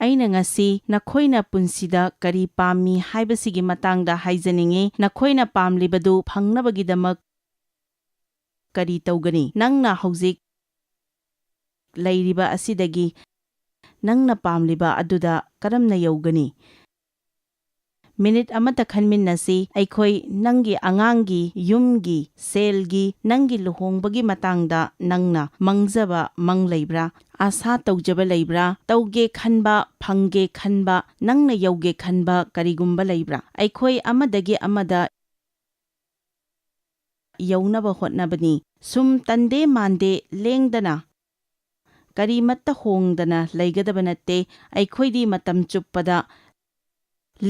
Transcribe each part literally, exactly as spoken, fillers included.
ꯑꯩꯅ ꯉꯁꯤ ꯅꯈꯣꯏꯅ ꯄꯨꯟꯁꯤꯗ ꯀꯔꯤ ꯄꯥꯝꯃꯤ ꯍꯥꯏꯕꯁꯤꯒꯤ ꯃꯇꯥꯡꯗ ꯍꯥꯏꯖꯅꯤꯡꯏ꯫ ꯅꯈꯣꯏꯅ ꯄꯥꯝꯂꯤꯕꯗꯨ ꯐꯪꯅꯕꯒꯤꯗꯃꯛ ꯀꯔꯤ ꯇꯧꯒꯅꯤ? ꯅꯪꯅ ꯍꯧꯖꯤꯛ ꯂꯩꯔꯤꯕ ꯑꯁꯤꯗꯒꯤ ꯅꯪꯅ ꯄꯥꯝꯂꯤꯕ ꯑꯗꯨꯗ ꯀꯔꯝꯅ ꯌꯧꯒꯅꯤ? ꯃꯤꯅꯤꯠ ꯑꯃꯠꯇ ꯈꯟꯃꯤꯟꯅꯁꯤ꯫ ꯑꯩꯈꯣꯏ ꯅꯪꯒꯤ ꯑꯉꯥꯡꯒꯤ, ꯌꯨꯝꯒꯤ, ꯁꯦꯜꯒꯤ, ꯅꯪꯒꯤ ꯂꯨꯍꯣꯡꯕꯒꯤ ꯃꯇꯥꯡꯗ ꯅꯪꯅ ꯃꯪꯖꯕ ꯃꯪ ꯂꯩꯕ꯭ꯔꯥ? ꯑꯥꯁꯥ ꯇꯧꯖꯕ ꯂꯩꯕ꯭ꯔꯥ? ꯇꯧꯒꯦ ꯈꯟꯕ, ꯐꯪꯒꯦ ꯈꯟꯕ, ꯅꯪꯅ ꯌꯧꯒꯦ ꯈꯟꯕ ꯀꯔꯤꯒꯨꯝꯕ ꯂꯩꯕ꯭ꯔꯥ? ꯑꯩꯈꯣꯏ ꯑꯃꯗꯒꯤ ꯑꯃꯗ ꯌꯧꯅꯕ ꯍꯣꯠꯅꯕꯅꯤ꯫ ꯁꯨꯝ ꯇꯟꯗꯦ ꯃꯥꯟꯗꯦ ꯂꯦꯡꯗꯅ ꯀꯔꯤꯃꯠꯇ ꯍꯣꯡꯗꯅ ꯂꯩꯒꯗꯕ ꯅꯠꯇꯦ꯫ ꯑꯩꯈꯣꯏꯗꯤ ꯃꯇꯝ ꯆꯨꯞꯄꯗ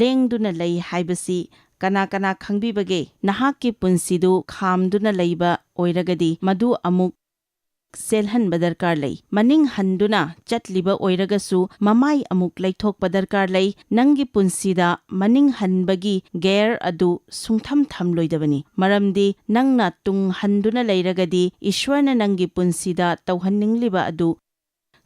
ꯂꯦꯡꯗꯨꯅ ꯂꯩ ꯍꯥꯏꯕꯁꯤ ꯀꯅꯥ ꯀꯅꯥ ꯈꯪꯕꯤꯕꯒꯦ? ꯅꯍꯥꯛꯀꯤ ꯄꯨꯟꯁꯤꯗꯨ ꯈꯥꯝꯗꯨꯅ ꯂꯩꯕ ꯑꯣꯏꯔꯒꯗꯤ ꯃꯗꯨ ꯑꯃꯨꯛ ꯆꯦꯜꯍꯟꯕ ꯗꯔꯀꯥꯔ ꯂꯩ꯫ ꯃꯅꯤꯡ ꯍꯟꯗꯨꯅ ꯆꯠꯂꯤꯕ ꯑꯣꯏꯔꯒꯁꯨ ꯃꯃꯥꯏ ꯑꯃꯨꯛ ꯂꯩꯊꯣꯛꯄ ꯗꯔꯀꯥꯔ ꯂꯩ꯫ ꯅꯪꯒꯤ ꯄꯨꯟꯁꯤꯗ ꯃꯅꯤꯡ ꯍꯟꯕꯒꯤ ꯒꯤꯌꯔ ꯑꯗꯨ ꯁꯨꯡꯊꯝ ꯊꯝꯂꯣꯏꯗꯕꯅꯤ꯫ ꯃꯔꯝꯗꯤ ꯅꯪꯅ ꯇꯨꯡ ꯍꯟꯗꯨꯅ ꯂꯩꯔꯒꯗꯤ ꯏꯁ꯭ꯋꯔꯅ ꯅꯪꯒꯤ ꯄꯨꯟꯁꯤꯗ ꯇꯧꯍꯟꯅꯤꯡꯂꯤꯕ ꯑꯗꯨ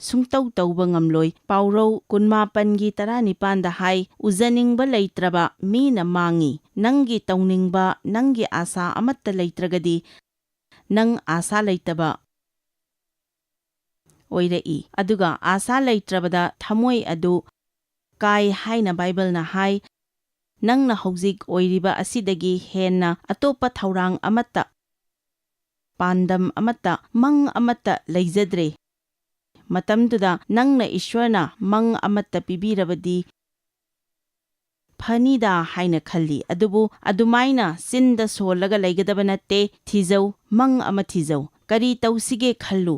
ꯁꯨꯡꯇꯧ ꯇꯧꯕ ꯉꯝꯂꯣꯏ꯫ ꯄꯥꯎꯔꯧ ꯀꯨꯟꯃꯥꯄꯟꯒꯤ ꯇꯔꯥꯅꯤꯄꯥꯟꯗ ꯍꯥꯏ, "ꯎꯖꯅꯤꯡꯕ ꯂꯩꯇ꯭ꯔꯕ ꯃꯤꯅ ꯃꯥꯡꯉꯤ꯫ ꯅꯪꯒꯤ ꯇꯧꯅꯤꯡꯕ, ꯅꯪꯒꯤ ꯑꯥꯁꯥ ꯑꯃꯠꯇ ꯂꯩꯇ꯭ꯔꯒꯗꯤ ꯅꯪ ꯑꯥꯁꯥ ꯂꯩꯇꯕ ꯑꯣꯏꯔꯛꯏ꯫ ꯑꯗꯨꯒ ꯑꯥꯁꯥ ꯂꯩꯇ꯭ꯔꯕꯗ ꯊꯃꯣꯏ ꯑꯗꯨ ꯀꯥꯏ ꯍꯥꯏꯅ ꯕꯥꯏꯕꯜꯅ ꯍꯥꯏ꯫ ꯅꯪꯅ ꯍꯧꯖꯤꯛ ꯑꯣꯏꯔꯤꯕ ꯑꯁꯤꯗꯒꯤ ꯍꯦꯟꯅ ꯑꯇꯣꯞꯄ ꯊꯧꯔꯥꯡ ꯑꯃꯠꯇ, ꯄꯥꯟꯗꯝ ꯑꯃꯠꯇ, ꯃꯪ ꯑꯃꯠꯇ ꯂꯩꯖꯗ꯭ꯔꯦ꯫ ꯃꯇꯝꯗꯨꯗ ꯅꯪꯅ ꯏꯁ꯭ꯋꯔꯅ ꯃꯪ ꯑꯃꯠꯇ ꯄꯤꯕꯤꯔꯕꯗꯤ ꯐꯅꯤꯗ ꯍꯥꯏꯅ ꯈꯜꯂꯤ꯫ ꯑꯗꯨꯕꯨ ꯑꯗꯨꯃꯥꯏꯅ ꯆꯤꯟꯗ ꯁꯣꯜꯂꯒ ꯂꯩꯒꯗꯕ ꯅꯠꯇꯦ꯫ ꯊꯤꯖꯧ, ꯃꯪ ꯑꯃ ꯊꯤꯖꯧ꯫ ꯀꯔꯤ ꯇꯧꯁꯤꯒꯦ ꯈꯜꯂꯨ꯫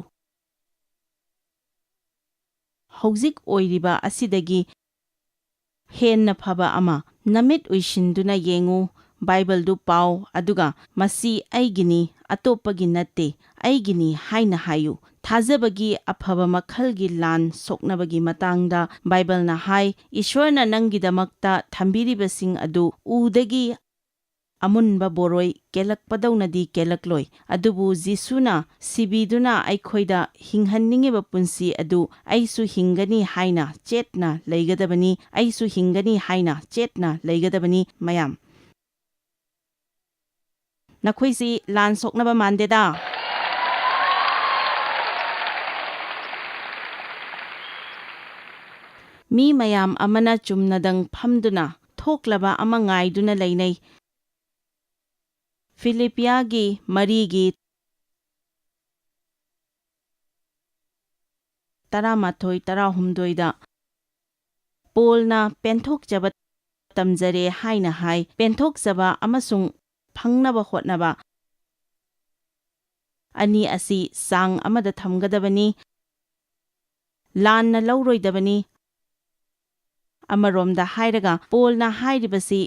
ꯍꯧꯖꯤꯛ ꯑꯣꯏꯔꯤꯕ ꯑꯁꯤꯗꯒꯤ ꯍꯦꯟꯅ ꯐꯕ ꯑꯃ꯫ ꯅꯃꯤꯠ ꯎꯏꯁꯤꯟꯗꯨꯅ ꯌꯦꯡꯉꯨ, ꯕꯥꯏꯕꯜꯗꯨ ꯄꯥꯎ, ꯑꯗꯨꯒ "ꯃꯁꯤ ꯑꯩꯒꯤꯅꯤ, ꯑꯇꯣꯞꯄꯒꯤ ꯅꯠꯇꯦ, ꯑꯩꯒꯤꯅꯤ" ꯍꯥꯏꯅ ꯍꯥꯏꯌꯨ꯫ ꯊꯥꯖꯕꯒꯤ ꯑꯐꯕ ꯃꯈꯜꯒꯤ ꯂꯥꯟ ꯁꯣꯛꯅꯕꯒꯤ ꯃꯇꯥꯡꯗ ꯕꯥꯏꯕꯜꯅ ꯍꯥꯏ, "ꯏꯁ꯭ꯋꯔꯅ ꯅꯪꯒꯤꯗꯃꯛꯇ ꯊꯝꯕꯤꯔꯤꯕꯁꯤꯡ ꯑꯗꯨ ꯎꯗꯒꯤ ꯑꯃꯨꯟꯕ ꯕꯣꯔꯣꯏ ꯀꯦꯜꯂꯛꯄꯗꯧꯅꯗꯤ ꯀꯦꯜꯂꯛꯂꯣꯏ꯫ ꯑꯗꯨꯕꯨ ꯖꯤꯁꯨꯅ ꯁꯤꯕꯤꯗꯨꯅ ꯑꯩꯈꯣꯏꯗ ꯍꯤꯡꯍꯟꯅꯤꯡꯉꯤꯕ ꯄꯨꯟꯁꯤ ꯑꯗꯨ ꯑꯩꯁꯨ ꯍꯤꯡꯒꯅꯤ ꯍꯥꯏꯅ ꯆꯦꯠꯅ ꯂꯩꯒꯗꯕꯅꯤ, ꯑꯩꯁꯨ ꯍꯤꯡꯒꯅꯤ ꯍꯥꯏꯅ ꯆꯦꯠꯅ ꯂꯩꯒꯗꯕꯅꯤ꯫ ꯃꯌꯥꯝ, ꯅꯈꯣꯏꯁꯤ ꯂꯥꯟ ꯁꯣꯛꯅꯕ ꯃꯥꯟꯗꯦꯗ꯫ ꯃꯤ ꯃꯌꯥꯝ ꯑꯃꯅ ꯆꯨꯝꯅꯗꯪ ꯐꯝꯗꯨꯅ ꯊꯣꯛꯂꯕ ꯑꯃ ꯉꯥꯏꯗꯨꯅ ꯂꯩꯅꯩ꯫ ꯐꯤꯂꯤꯄꯤꯌꯥꯒꯤ ꯃꯔꯤꯒꯤ ꯇꯔꯥꯃꯥꯊꯣꯏ, ꯇꯔꯥꯍꯨꯝꯗꯣꯏꯗ ꯄꯣꯜꯅ ꯄꯦꯟꯊꯣꯛꯆꯕ ꯇꯝꯖꯔꯦ ꯍꯥꯏꯅ ꯍꯥꯏ꯫ ꯄꯦꯟꯊꯣꯛꯆꯕ ꯑꯃꯁꯨꯡ ꯐꯪꯅꯕ ꯍꯣꯠꯅꯕ ꯑꯅꯤ ꯑꯁꯤ ꯆꯥꯡ ꯑꯃꯗ ꯊꯝꯒꯗꯕꯅꯤ, ꯂꯥꯟꯅ ꯂꯧꯔꯣꯏꯗꯕꯅꯤ꯫ ꯑꯃꯔꯣꯝꯗ ꯍꯥꯏꯔꯒ, ꯄꯣꯜꯅ ꯍꯥꯏꯔꯤꯕꯁꯤ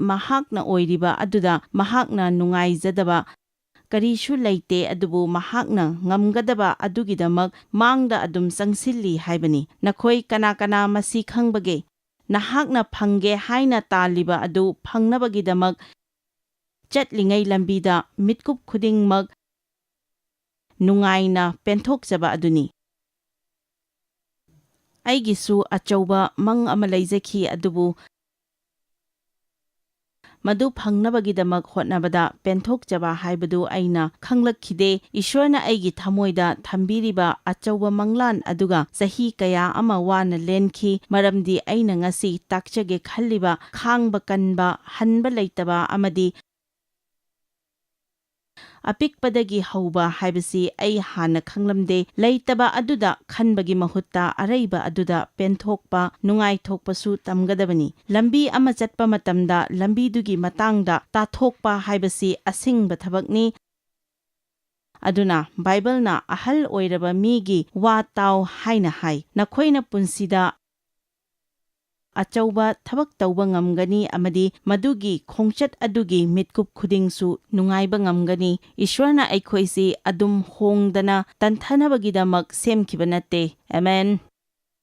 ꯃꯍꯥꯛꯅ ꯑꯣꯏꯔꯤꯕ ꯑꯗꯨꯗ ꯃꯍꯥꯛꯅ ꯅꯨꯡꯉꯥꯏꯖꯗꯕ ꯀꯔꯤꯁꯨ ꯂꯩꯇꯦ, ꯑꯗꯨꯕꯨ ꯃꯍꯥꯛꯅ ꯉꯝꯒꯗꯕ ꯑꯗꯨꯒꯤꯗꯃꯛ ꯃꯥꯡꯗ ꯑꯗꯨꯝ ꯆꯪꯁꯤꯜꯂꯤ ꯍꯥꯏꯕꯅꯤ꯫ ꯅꯈꯣꯏ ꯀꯅꯥ ꯀꯅꯥ ꯃꯁꯤ ꯈꯪꯕꯒꯦ? ꯅꯍꯥꯛꯅ ꯐꯪꯒꯦ ꯍꯥꯏꯅ ꯇꯥꯜꯂꯤꯕ ꯑꯗꯨ ꯐꯪꯅꯕꯒꯤꯗꯃꯛ ꯆꯠꯂꯤꯉꯩ ꯂꯝꯕꯤꯗ ꯃꯤꯠꯀꯨꯞ ꯈꯨꯗꯤꯡꯃꯛ ꯅꯨꯡꯉꯥꯏꯅ ꯄꯦꯟꯊꯣꯛꯆꯕ ꯑꯗꯨꯅꯤ꯫ ꯑꯩꯒꯤꯁꯨ ꯑꯆꯧꯕ ꯃꯪ ꯑꯃ ꯂꯩꯖꯈꯤ, ꯑꯗꯨꯕꯨ ꯃꯗꯨ ꯐꯪꯅꯕꯒꯤꯗꯃꯛ ꯍꯣꯠꯅꯕꯗ ꯄꯦꯟꯊꯣꯛꯆꯕ ꯍꯥꯏꯕꯗꯨ ꯑꯩꯅ ꯈꯪꯂꯛꯈꯤꯗꯦ꯫ ꯏꯁꯣꯔꯅ ꯑꯩꯒꯤ ꯊꯃꯣꯏꯗ ꯊꯝꯕꯤꯔꯤꯕ ꯑꯆꯧꯕ ꯃꯪꯂꯥꯟ ꯑꯗꯨꯒ ꯆꯍꯤ ꯀꯌꯥ ꯑꯃ ꯋꯥꯅ ꯂꯦꯟꯈꯤ, ꯃꯔꯝꯗꯤ ꯑꯩꯅ ꯉꯁꯤ ꯇꯥꯛꯆꯒꯦ ꯈꯜꯂꯤꯕ ꯈꯥꯡꯕ ꯀꯟꯕ, ꯍꯟꯕ ꯂꯩꯇꯕ ꯑꯃꯗꯤ ꯑꯄꯤꯛꯄꯗꯒꯤ ꯍꯧꯕ ꯍꯥꯏꯕꯁꯤ ꯑꯩ ꯍꯥꯟꯅ ꯈꯪꯂꯝꯗꯦ꯫ ꯂꯩꯇꯕ ꯑꯗꯨꯗ ꯈꯟꯕꯒꯤ ꯃꯍꯨꯠꯇ ꯑꯔꯩꯕ ꯑꯗꯨꯗ ꯄꯦꯟꯊꯣꯛꯄ, ꯅꯨꯡꯉꯥꯏꯊꯣꯛꯄꯁꯨ ꯇꯝꯒꯗꯕꯅꯤ꯫ ꯂꯝꯕꯤ ꯑꯃ ꯆꯠꯄ ꯃꯇꯝꯗ ꯂꯝꯕꯤꯗꯨꯒꯤ ꯃꯇꯥꯡꯗ ꯇꯥꯊꯣꯛꯄ ꯍꯥꯏꯕꯁꯤ ꯑꯁꯤꯡꯕ ꯊꯕꯛꯅꯤ꯫ ꯑꯗꯨꯅ ꯕꯥꯏꯕꯜꯅ ꯑꯍꯜ ꯑꯣꯏꯔꯕ ꯃꯤꯒꯤ ꯋꯥ ꯇꯥꯎ ꯍꯥꯏꯅ ꯍꯥꯏ꯫ ꯅꯈꯣꯏꯅ ꯄꯨꯟꯁꯤꯗ ꯑꯆꯧꯕ ꯊꯕꯛ ꯇꯧꯕ ꯉꯝꯒꯅꯤ ꯑꯃꯗꯤ ꯃꯗꯨꯒꯤ ꯈꯣꯡꯆꯠ ꯑꯗꯨꯒꯤ ꯃꯤꯠꯀꯨꯞ ꯈꯨꯗꯤꯡꯁꯨ ꯅꯨꯡꯉꯥꯏꯕ ꯉꯝꯒꯅꯤ꯫ ꯏꯁ꯭ꯋꯔꯅ ꯑꯩꯈꯣꯏꯁꯤ ꯑꯗꯨꯝ ꯍꯣꯡꯗꯅ ꯇꯟꯊꯅꯕꯒꯤꯗꯃꯛ ꯁꯦꯝꯈꯤꯕ ꯅꯠꯇꯦ꯫ ꯑꯃꯦꯟ꯫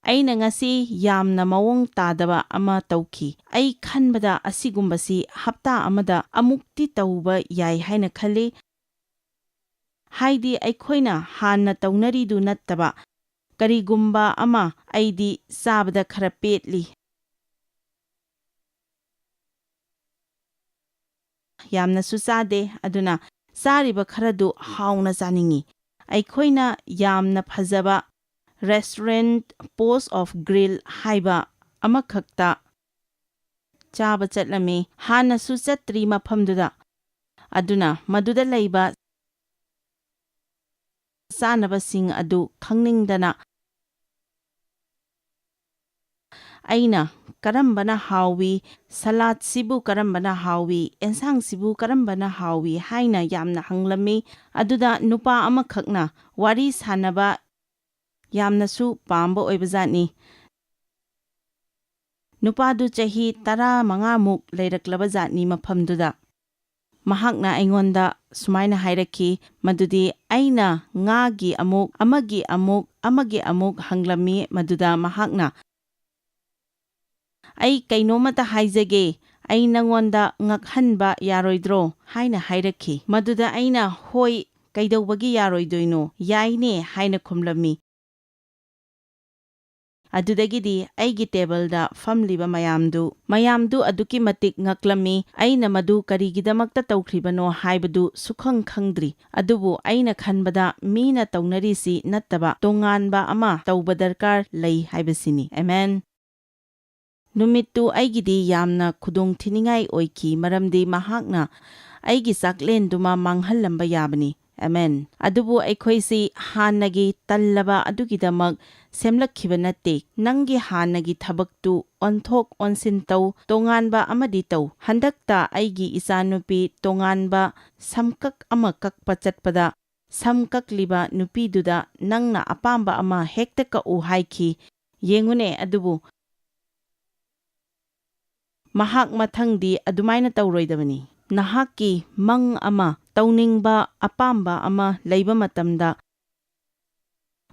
ꯑꯩꯅ ꯉꯁꯤ ꯌꯥꯝꯅ ꯃꯑꯣꯡ ꯇꯥꯗꯕ ꯑꯃ ꯇꯧꯈꯤ꯫ ꯑꯩ ꯈꯟꯕꯗ ꯑꯁꯤꯒꯨꯝꯕꯁꯤ ꯍꯞꯇꯥ ꯑꯃꯗ ꯑꯃꯨꯛꯇꯤ ꯇꯧꯕ ꯌꯥꯏ ꯍꯥꯏꯅ ꯈꯜꯂꯤ꯫ ꯍꯥꯏꯗꯤ ꯑꯩꯈꯣꯏꯅ ꯍꯥꯟꯅ ꯇꯧꯅꯔꯤꯗꯨ ꯅꯠꯇꯕ ꯀꯔꯤꯒꯨꯝꯕ ꯑꯃ꯫ ꯑꯩꯗꯤ ꯆꯥꯕꯗ ꯈꯔ ꯄꯦꯠꯂꯤ꯫ ꯌꯥꯝꯅꯁꯨ ꯆꯥꯗꯦ, ꯑꯗꯨꯅ ꯆꯥꯔꯤꯕ ꯈꯔꯗꯨ ꯍꯥꯎꯅ ꯆꯥꯅꯤꯡꯏ꯫ ꯑꯩꯈꯣꯏꯅ ꯌꯥꯝꯅ ꯐꯖꯕ restaurant Post of Grill ꯍꯥꯏꯕ ꯑꯃꯈꯛꯇ ꯆꯥꯕ ꯆꯠꯂꯝꯃꯤ꯫ ꯍꯥꯟꯅꯁꯨ ꯆꯠꯇ꯭ꯔꯤ ꯃꯐꯝꯗꯨꯗ꯫ ꯑꯗꯨꯅ ꯃꯗꯨꯗ ꯂꯩꯕ ꯆꯥꯅꯕꯁꯤꯡ ꯑꯗꯨ ꯈꯪꯅꯤꯡꯗꯅ ꯑꯩꯅ "ꯀꯔꯝꯕꯅ ꯍꯥꯎꯏ? ꯁꯂꯥꯗꯁꯤꯕꯨ ꯀꯔꯝꯕꯅ ꯍꯥꯎꯏ? ꯑꯦꯟꯁꯥꯡꯁꯤꯕꯨ ꯀꯔꯝꯕꯅ ꯍꯥꯎꯏ?" ꯍꯥꯏꯅ ꯌꯥꯝꯅ ꯍꯪꯂꯝꯃꯤ꯫ ꯑꯗꯨꯗ ꯅꯨꯄꯥ ꯑꯃꯈꯛꯅ ꯋꯥꯔꯤ ꯁꯥꯟꯅꯕ ꯌꯥꯝꯅꯁꯨ ꯄꯥꯝꯕ ꯑꯣꯏꯕꯖꯥꯠꯅꯤ꯫ ꯅꯨꯄꯥꯗꯨ ꯆꯍꯤ ꯇꯔꯥꯃꯉꯥꯃꯨꯛ ꯂꯩꯔꯛꯂꯕ ꯖꯥꯠꯅꯤ ꯃꯐꯝꯗꯨꯗ꯫ ꯃꯍꯥꯛꯅ ꯑꯩꯉꯣꯟꯗ ꯁꯨꯃꯥꯏꯅ ꯍꯥꯏꯔꯛꯈꯤ, ꯃꯗꯨꯗꯤ ꯑꯩꯅ ꯉꯥꯒꯤ ꯑꯃꯨꯛ, ꯑꯃꯒꯤ ꯑꯃꯨꯛ, ꯑꯃꯒꯤ ꯑꯃꯨꯛ ꯍꯪꯂꯝꯃꯤ꯫ ꯃꯗꯨꯗ ꯃꯍꯥꯛꯅ, "ꯑꯩ ꯀꯩꯅꯣꯃꯇ ꯍꯥꯏꯖꯒꯦ, ꯑꯩ ꯅꯪꯉꯣꯟꯗ ꯉꯛꯍꯟꯕ ꯌꯥꯔꯣꯏꯗ꯭ꯔꯣ?" ꯍꯥꯏꯅ ꯍꯥꯏꯔꯛꯈꯤ꯫ ꯃꯗꯨꯗ ꯑꯩꯅ, "ꯍꯣꯏ, ꯀꯩꯗꯧꯕꯒꯤ ꯌꯥꯔꯣꯏꯗꯣꯏꯅꯣ? ꯌꯥꯏꯅꯦ" ꯍꯥꯏꯅ ꯈꯨꯝꯂꯝꯃꯤ꯫ ꯑꯗꯨꯗꯒꯤꯗꯤ ꯑꯩꯒꯤ ꯇꯦꯕꯜꯗ ꯐꯝꯂꯤꯕ ꯃꯌꯥꯝꯗꯨ, ꯃꯌꯥꯝꯗꯨ ꯑꯗꯨꯛꯀꯤ ꯃꯇꯤꯛ ꯉꯛꯂꯝꯃꯤ꯫ ꯑꯩꯅ ꯃꯗꯨ ꯀꯔꯤꯒꯤꯗꯃꯛꯇ ꯇꯧꯈ꯭ꯔꯤꯕꯅꯣ ꯍꯥꯏꯕꯗꯨ ꯁꯨꯈꯪ ꯈꯪꯗ꯭ꯔꯤ꯫ ꯑꯗꯨꯕꯨ ꯑꯩꯅ ꯈꯟꯕꯗ ꯃꯤꯅ ꯇꯧꯅꯔꯤꯁꯤ ꯅꯠꯇꯕ ꯇꯣꯉꯥꯟꯕ ꯑꯃ ꯇꯧꯕ ꯗꯔꯀꯥꯔ ꯂꯩ ꯍꯥꯏꯕꯁꯤꯅꯤ꯫ ꯑꯦꯃꯦꯟ꯫ ꯅꯨꯃꯤꯠꯇꯨ ꯑꯩꯒꯤꯗꯤ ꯌꯥꯝꯅ ꯈꯨꯗꯣꯡ ꯊꯤꯅꯤꯡꯉꯥꯏ ꯑꯣꯏꯈꯤ, ꯃꯔꯝꯗꯤ ꯃꯍꯥꯛꯅ ꯑꯩꯒꯤ ꯆꯥꯛꯂꯦꯟꯗꯨꯃ ꯃꯥꯡꯍꯜꯂꯝꯕ ꯌꯥꯕꯅꯤ꯫ ꯑꯦꯃꯦꯟ꯫ ꯑꯗꯨꯕꯨ ꯑꯩꯈꯣꯏꯁꯤ ꯍꯥꯟꯅꯒꯤ ꯇꯜꯂꯕ ꯑꯗꯨꯒꯤꯗꯃꯛ ꯁꯦꯝꯂꯛꯈꯤꯕ ꯅꯠꯇꯦ꯫ ꯅꯪꯒꯤ ꯍꯥꯟꯅꯒꯤ ꯊꯕꯛꯇꯨ ꯑꯣꯟꯊꯣꯛ ꯑꯣꯟꯁꯤꯟ ꯇꯧ, ꯇꯣꯉꯥꯟꯕ ꯑꯃꯗꯤ ꯇꯧ꯫ ꯍꯟꯗꯛꯇ ꯑꯩꯒꯤ ꯏꯆꯥꯅꯨꯄꯤ ꯇꯣꯉꯥꯟꯕ ꯁꯝꯀꯛ ꯑꯃ ꯀꯛꯄ ꯆꯠꯄꯗ, ꯁꯝ ꯀꯛꯂꯤꯕ ꯅꯨꯄꯤꯗꯨꯗ ꯅꯪꯅ ꯑꯄꯥꯝꯕ ꯑꯃ ꯍꯦꯛꯇ ꯀꯛꯎ ꯍꯥꯏꯈꯤ꯫ ꯌꯦꯡꯉꯨꯅꯦ, ꯑꯗꯨꯕꯨ ꯃꯍꯥꯛ ꯃꯊꯪꯗꯤ ꯑꯗꯨꯃꯥꯏꯅ ꯇꯧꯔꯣꯏꯗꯕꯅꯤ꯫ ꯅꯍꯥꯛꯀꯤ ꯃꯪ ꯑꯃ, ꯇꯧꯅꯤꯡꯕ ꯑꯄꯥꯝꯕ ꯑꯃ ꯂꯩꯕ ꯃꯇꯝꯗ,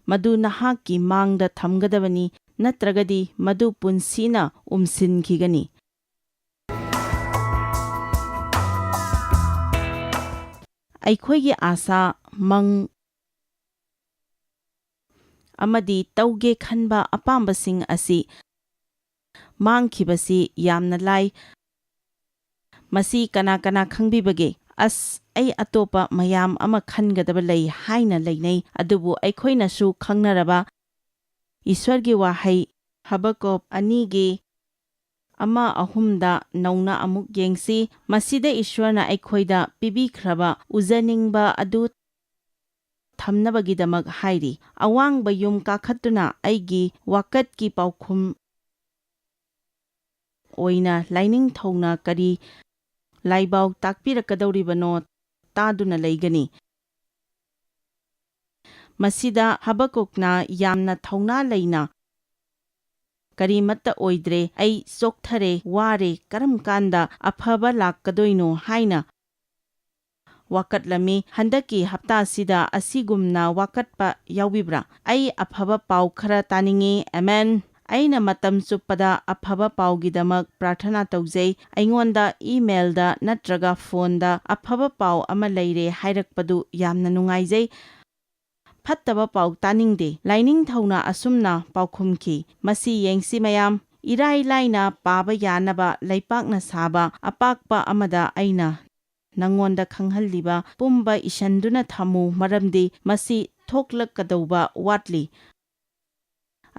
ꯃꯗꯨ ꯅꯍꯥꯛꯀꯤ ꯃꯥꯡꯗ ꯊꯝꯒꯗꯕꯅꯤ, ꯅꯠꯇ꯭ꯔꯒꯗꯤ ꯃꯗꯨ ꯄꯨꯟꯁꯤꯅ ꯎꯝꯁꯤꯟꯈꯤꯒꯅꯤ꯫ ꯑꯩꯈꯣꯏꯒꯤ ꯑꯥꯁꯥ, ꯃꯪ, ꯑꯃꯗꯤ ꯇꯧꯒꯦ ꯈꯟꯕ ꯑꯄꯥꯝꯕꯁꯤꯡ ꯑꯁꯤ ꯃꯥꯡꯈꯤꯕꯁꯤ ꯌꯥꯝꯅ ꯂꯥꯏ꯫ ꯃꯁꯤ ꯀꯅꯥ ꯀꯅꯥ ꯈꯪꯕꯤꯕꯒꯦ? "ꯑꯁ, ꯑꯩ ꯑꯇꯣꯞꯄ ꯃꯌꯥꯝ ꯑꯃ ꯈꯟꯒꯗꯕ ꯂꯩ" ꯍꯥꯏꯅ ꯂꯩꯅꯩ꯫ ꯑꯗꯨꯕꯨ ꯑꯩꯈꯣꯏꯅꯁꯨ ꯈꯪꯅꯔꯕ ꯏꯁ꯭ꯋꯔꯒꯤ ꯋꯥꯍꯩ ꯍꯕꯀꯨꯛ ꯑꯅꯤꯒꯤ ꯑꯃ ꯑꯍꯨꯝꯗ ꯅꯧꯅ ꯑꯃꯨꯛ ꯌꯦꯡꯁꯤ꯫ ꯃꯁꯤꯗ ꯏꯁ꯭ꯋꯔꯅ ꯑꯩꯈꯣꯏꯗ ꯄꯤꯕꯤꯈ꯭ꯔꯕ ꯎꯖꯅꯤꯡꯕ ꯑꯗꯨ ꯊꯝꯅꯕꯒꯤꯗꯃꯛ ꯍꯥꯏꯔꯤ, "ꯑꯋꯥꯡꯕ ꯌꯨꯝ ꯀꯥꯈꯠꯇꯨꯅ ꯑꯩꯒꯤ ꯋꯥꯀꯠꯀꯤ ꯄꯥꯎꯈꯨꯝ ꯑꯣꯏꯅ ꯂꯥꯏꯅꯤꯡꯊꯧꯅ ꯀꯔꯤ ꯂꯥꯏꯕꯥꯎ ꯇꯥꯛꯄꯤꯔꯛꯀꯗꯧꯔꯤꯕꯅꯣ ꯇꯥꯗꯨꯅ ꯂꯩꯒꯅꯤ"꯫ ꯃꯁꯤꯗ ꯍꯕꯀꯨꯛꯅ ꯌꯥꯝꯅ ꯊꯧꯅꯥ ꯂꯩꯅ, "ꯀꯔꯤꯃꯠꯇ ꯑꯣꯏꯗ꯭ꯔꯦ, ꯑꯩ ꯆꯣꯛꯊꯔꯦ, ꯋꯥꯔꯦ, ꯀꯔꯝ ꯀꯥꯟꯗ ꯑꯐꯕ ꯂꯥꯛꯀꯗꯣꯏꯅꯣ?" ꯍꯥꯏꯅ ꯋꯥꯀꯠꯂꯝꯃꯤ꯫ ꯍꯟꯗꯛꯀꯤ ꯍꯞꯇꯥꯁꯤꯗ ꯑꯁꯤꯒꯨꯝꯅ ꯋꯥꯀꯠꯄ ꯌꯥꯎꯕꯤꯕ꯭ꯔꯥ? "ꯑꯩ ꯑꯐꯕ ꯄꯥꯎ ꯈꯔ ꯇꯥꯅꯤꯡꯏ"꯫ ꯑꯃꯦꯟ꯫ ꯑꯩꯅ ꯃꯇꯝ ꯆꯨꯞꯄꯗ ꯑꯐꯕ ꯄꯥꯎꯒꯤꯗꯃꯛ ꯄ꯭ꯔꯥꯔꯊꯅꯥ ꯇꯧꯖꯩ꯫ ꯑꯩꯉꯣꯟꯗ ꯏꯃꯦꯜꯗ ꯅꯠꯇ꯭ꯔꯒ ꯐꯣꯟꯗ "ꯑꯐꯕ ꯄꯥꯎ ꯑꯃ ꯂꯩꯔꯦ" ꯍꯥꯏꯔꯛꯄꯗꯨ ꯌꯥꯝꯅ ꯅꯨꯡꯉꯥꯏꯖꯩ꯫ "ꯐꯠꯇꯕ ꯄꯥꯎ ꯇꯥꯅꯤꯡꯗꯦ"꯫ ꯂꯥꯏꯅꯤꯡꯊꯧꯅ ꯑꯁꯨꯝꯅ ꯄꯥꯎꯈꯨꯝꯈꯤ, "ꯃꯁꯤ ꯌꯦꯡꯁꯤ ꯃꯌꯥꯝ, ꯏꯔꯥꯏ ꯂꯥꯏꯅ ꯄꯥꯕ ꯌꯥꯅꯕ ꯂꯩꯄꯥꯛꯅ ꯁꯥꯕ ꯑꯄꯥꯛꯄ ꯑꯃꯗ ꯑꯩꯅ ꯅꯉꯣꯟꯗ ꯈꯪꯍꯜꯂꯤꯕ ꯄꯨꯝꯕ ꯏꯁꯟꯗꯨꯅ ꯊꯝꯃꯨ, ꯃꯔꯝꯗꯤ ꯃꯁꯤ ꯊꯣꯛꯂꯛꯀꯗꯧꯕ ꯋꯥꯠꯂꯤ꯫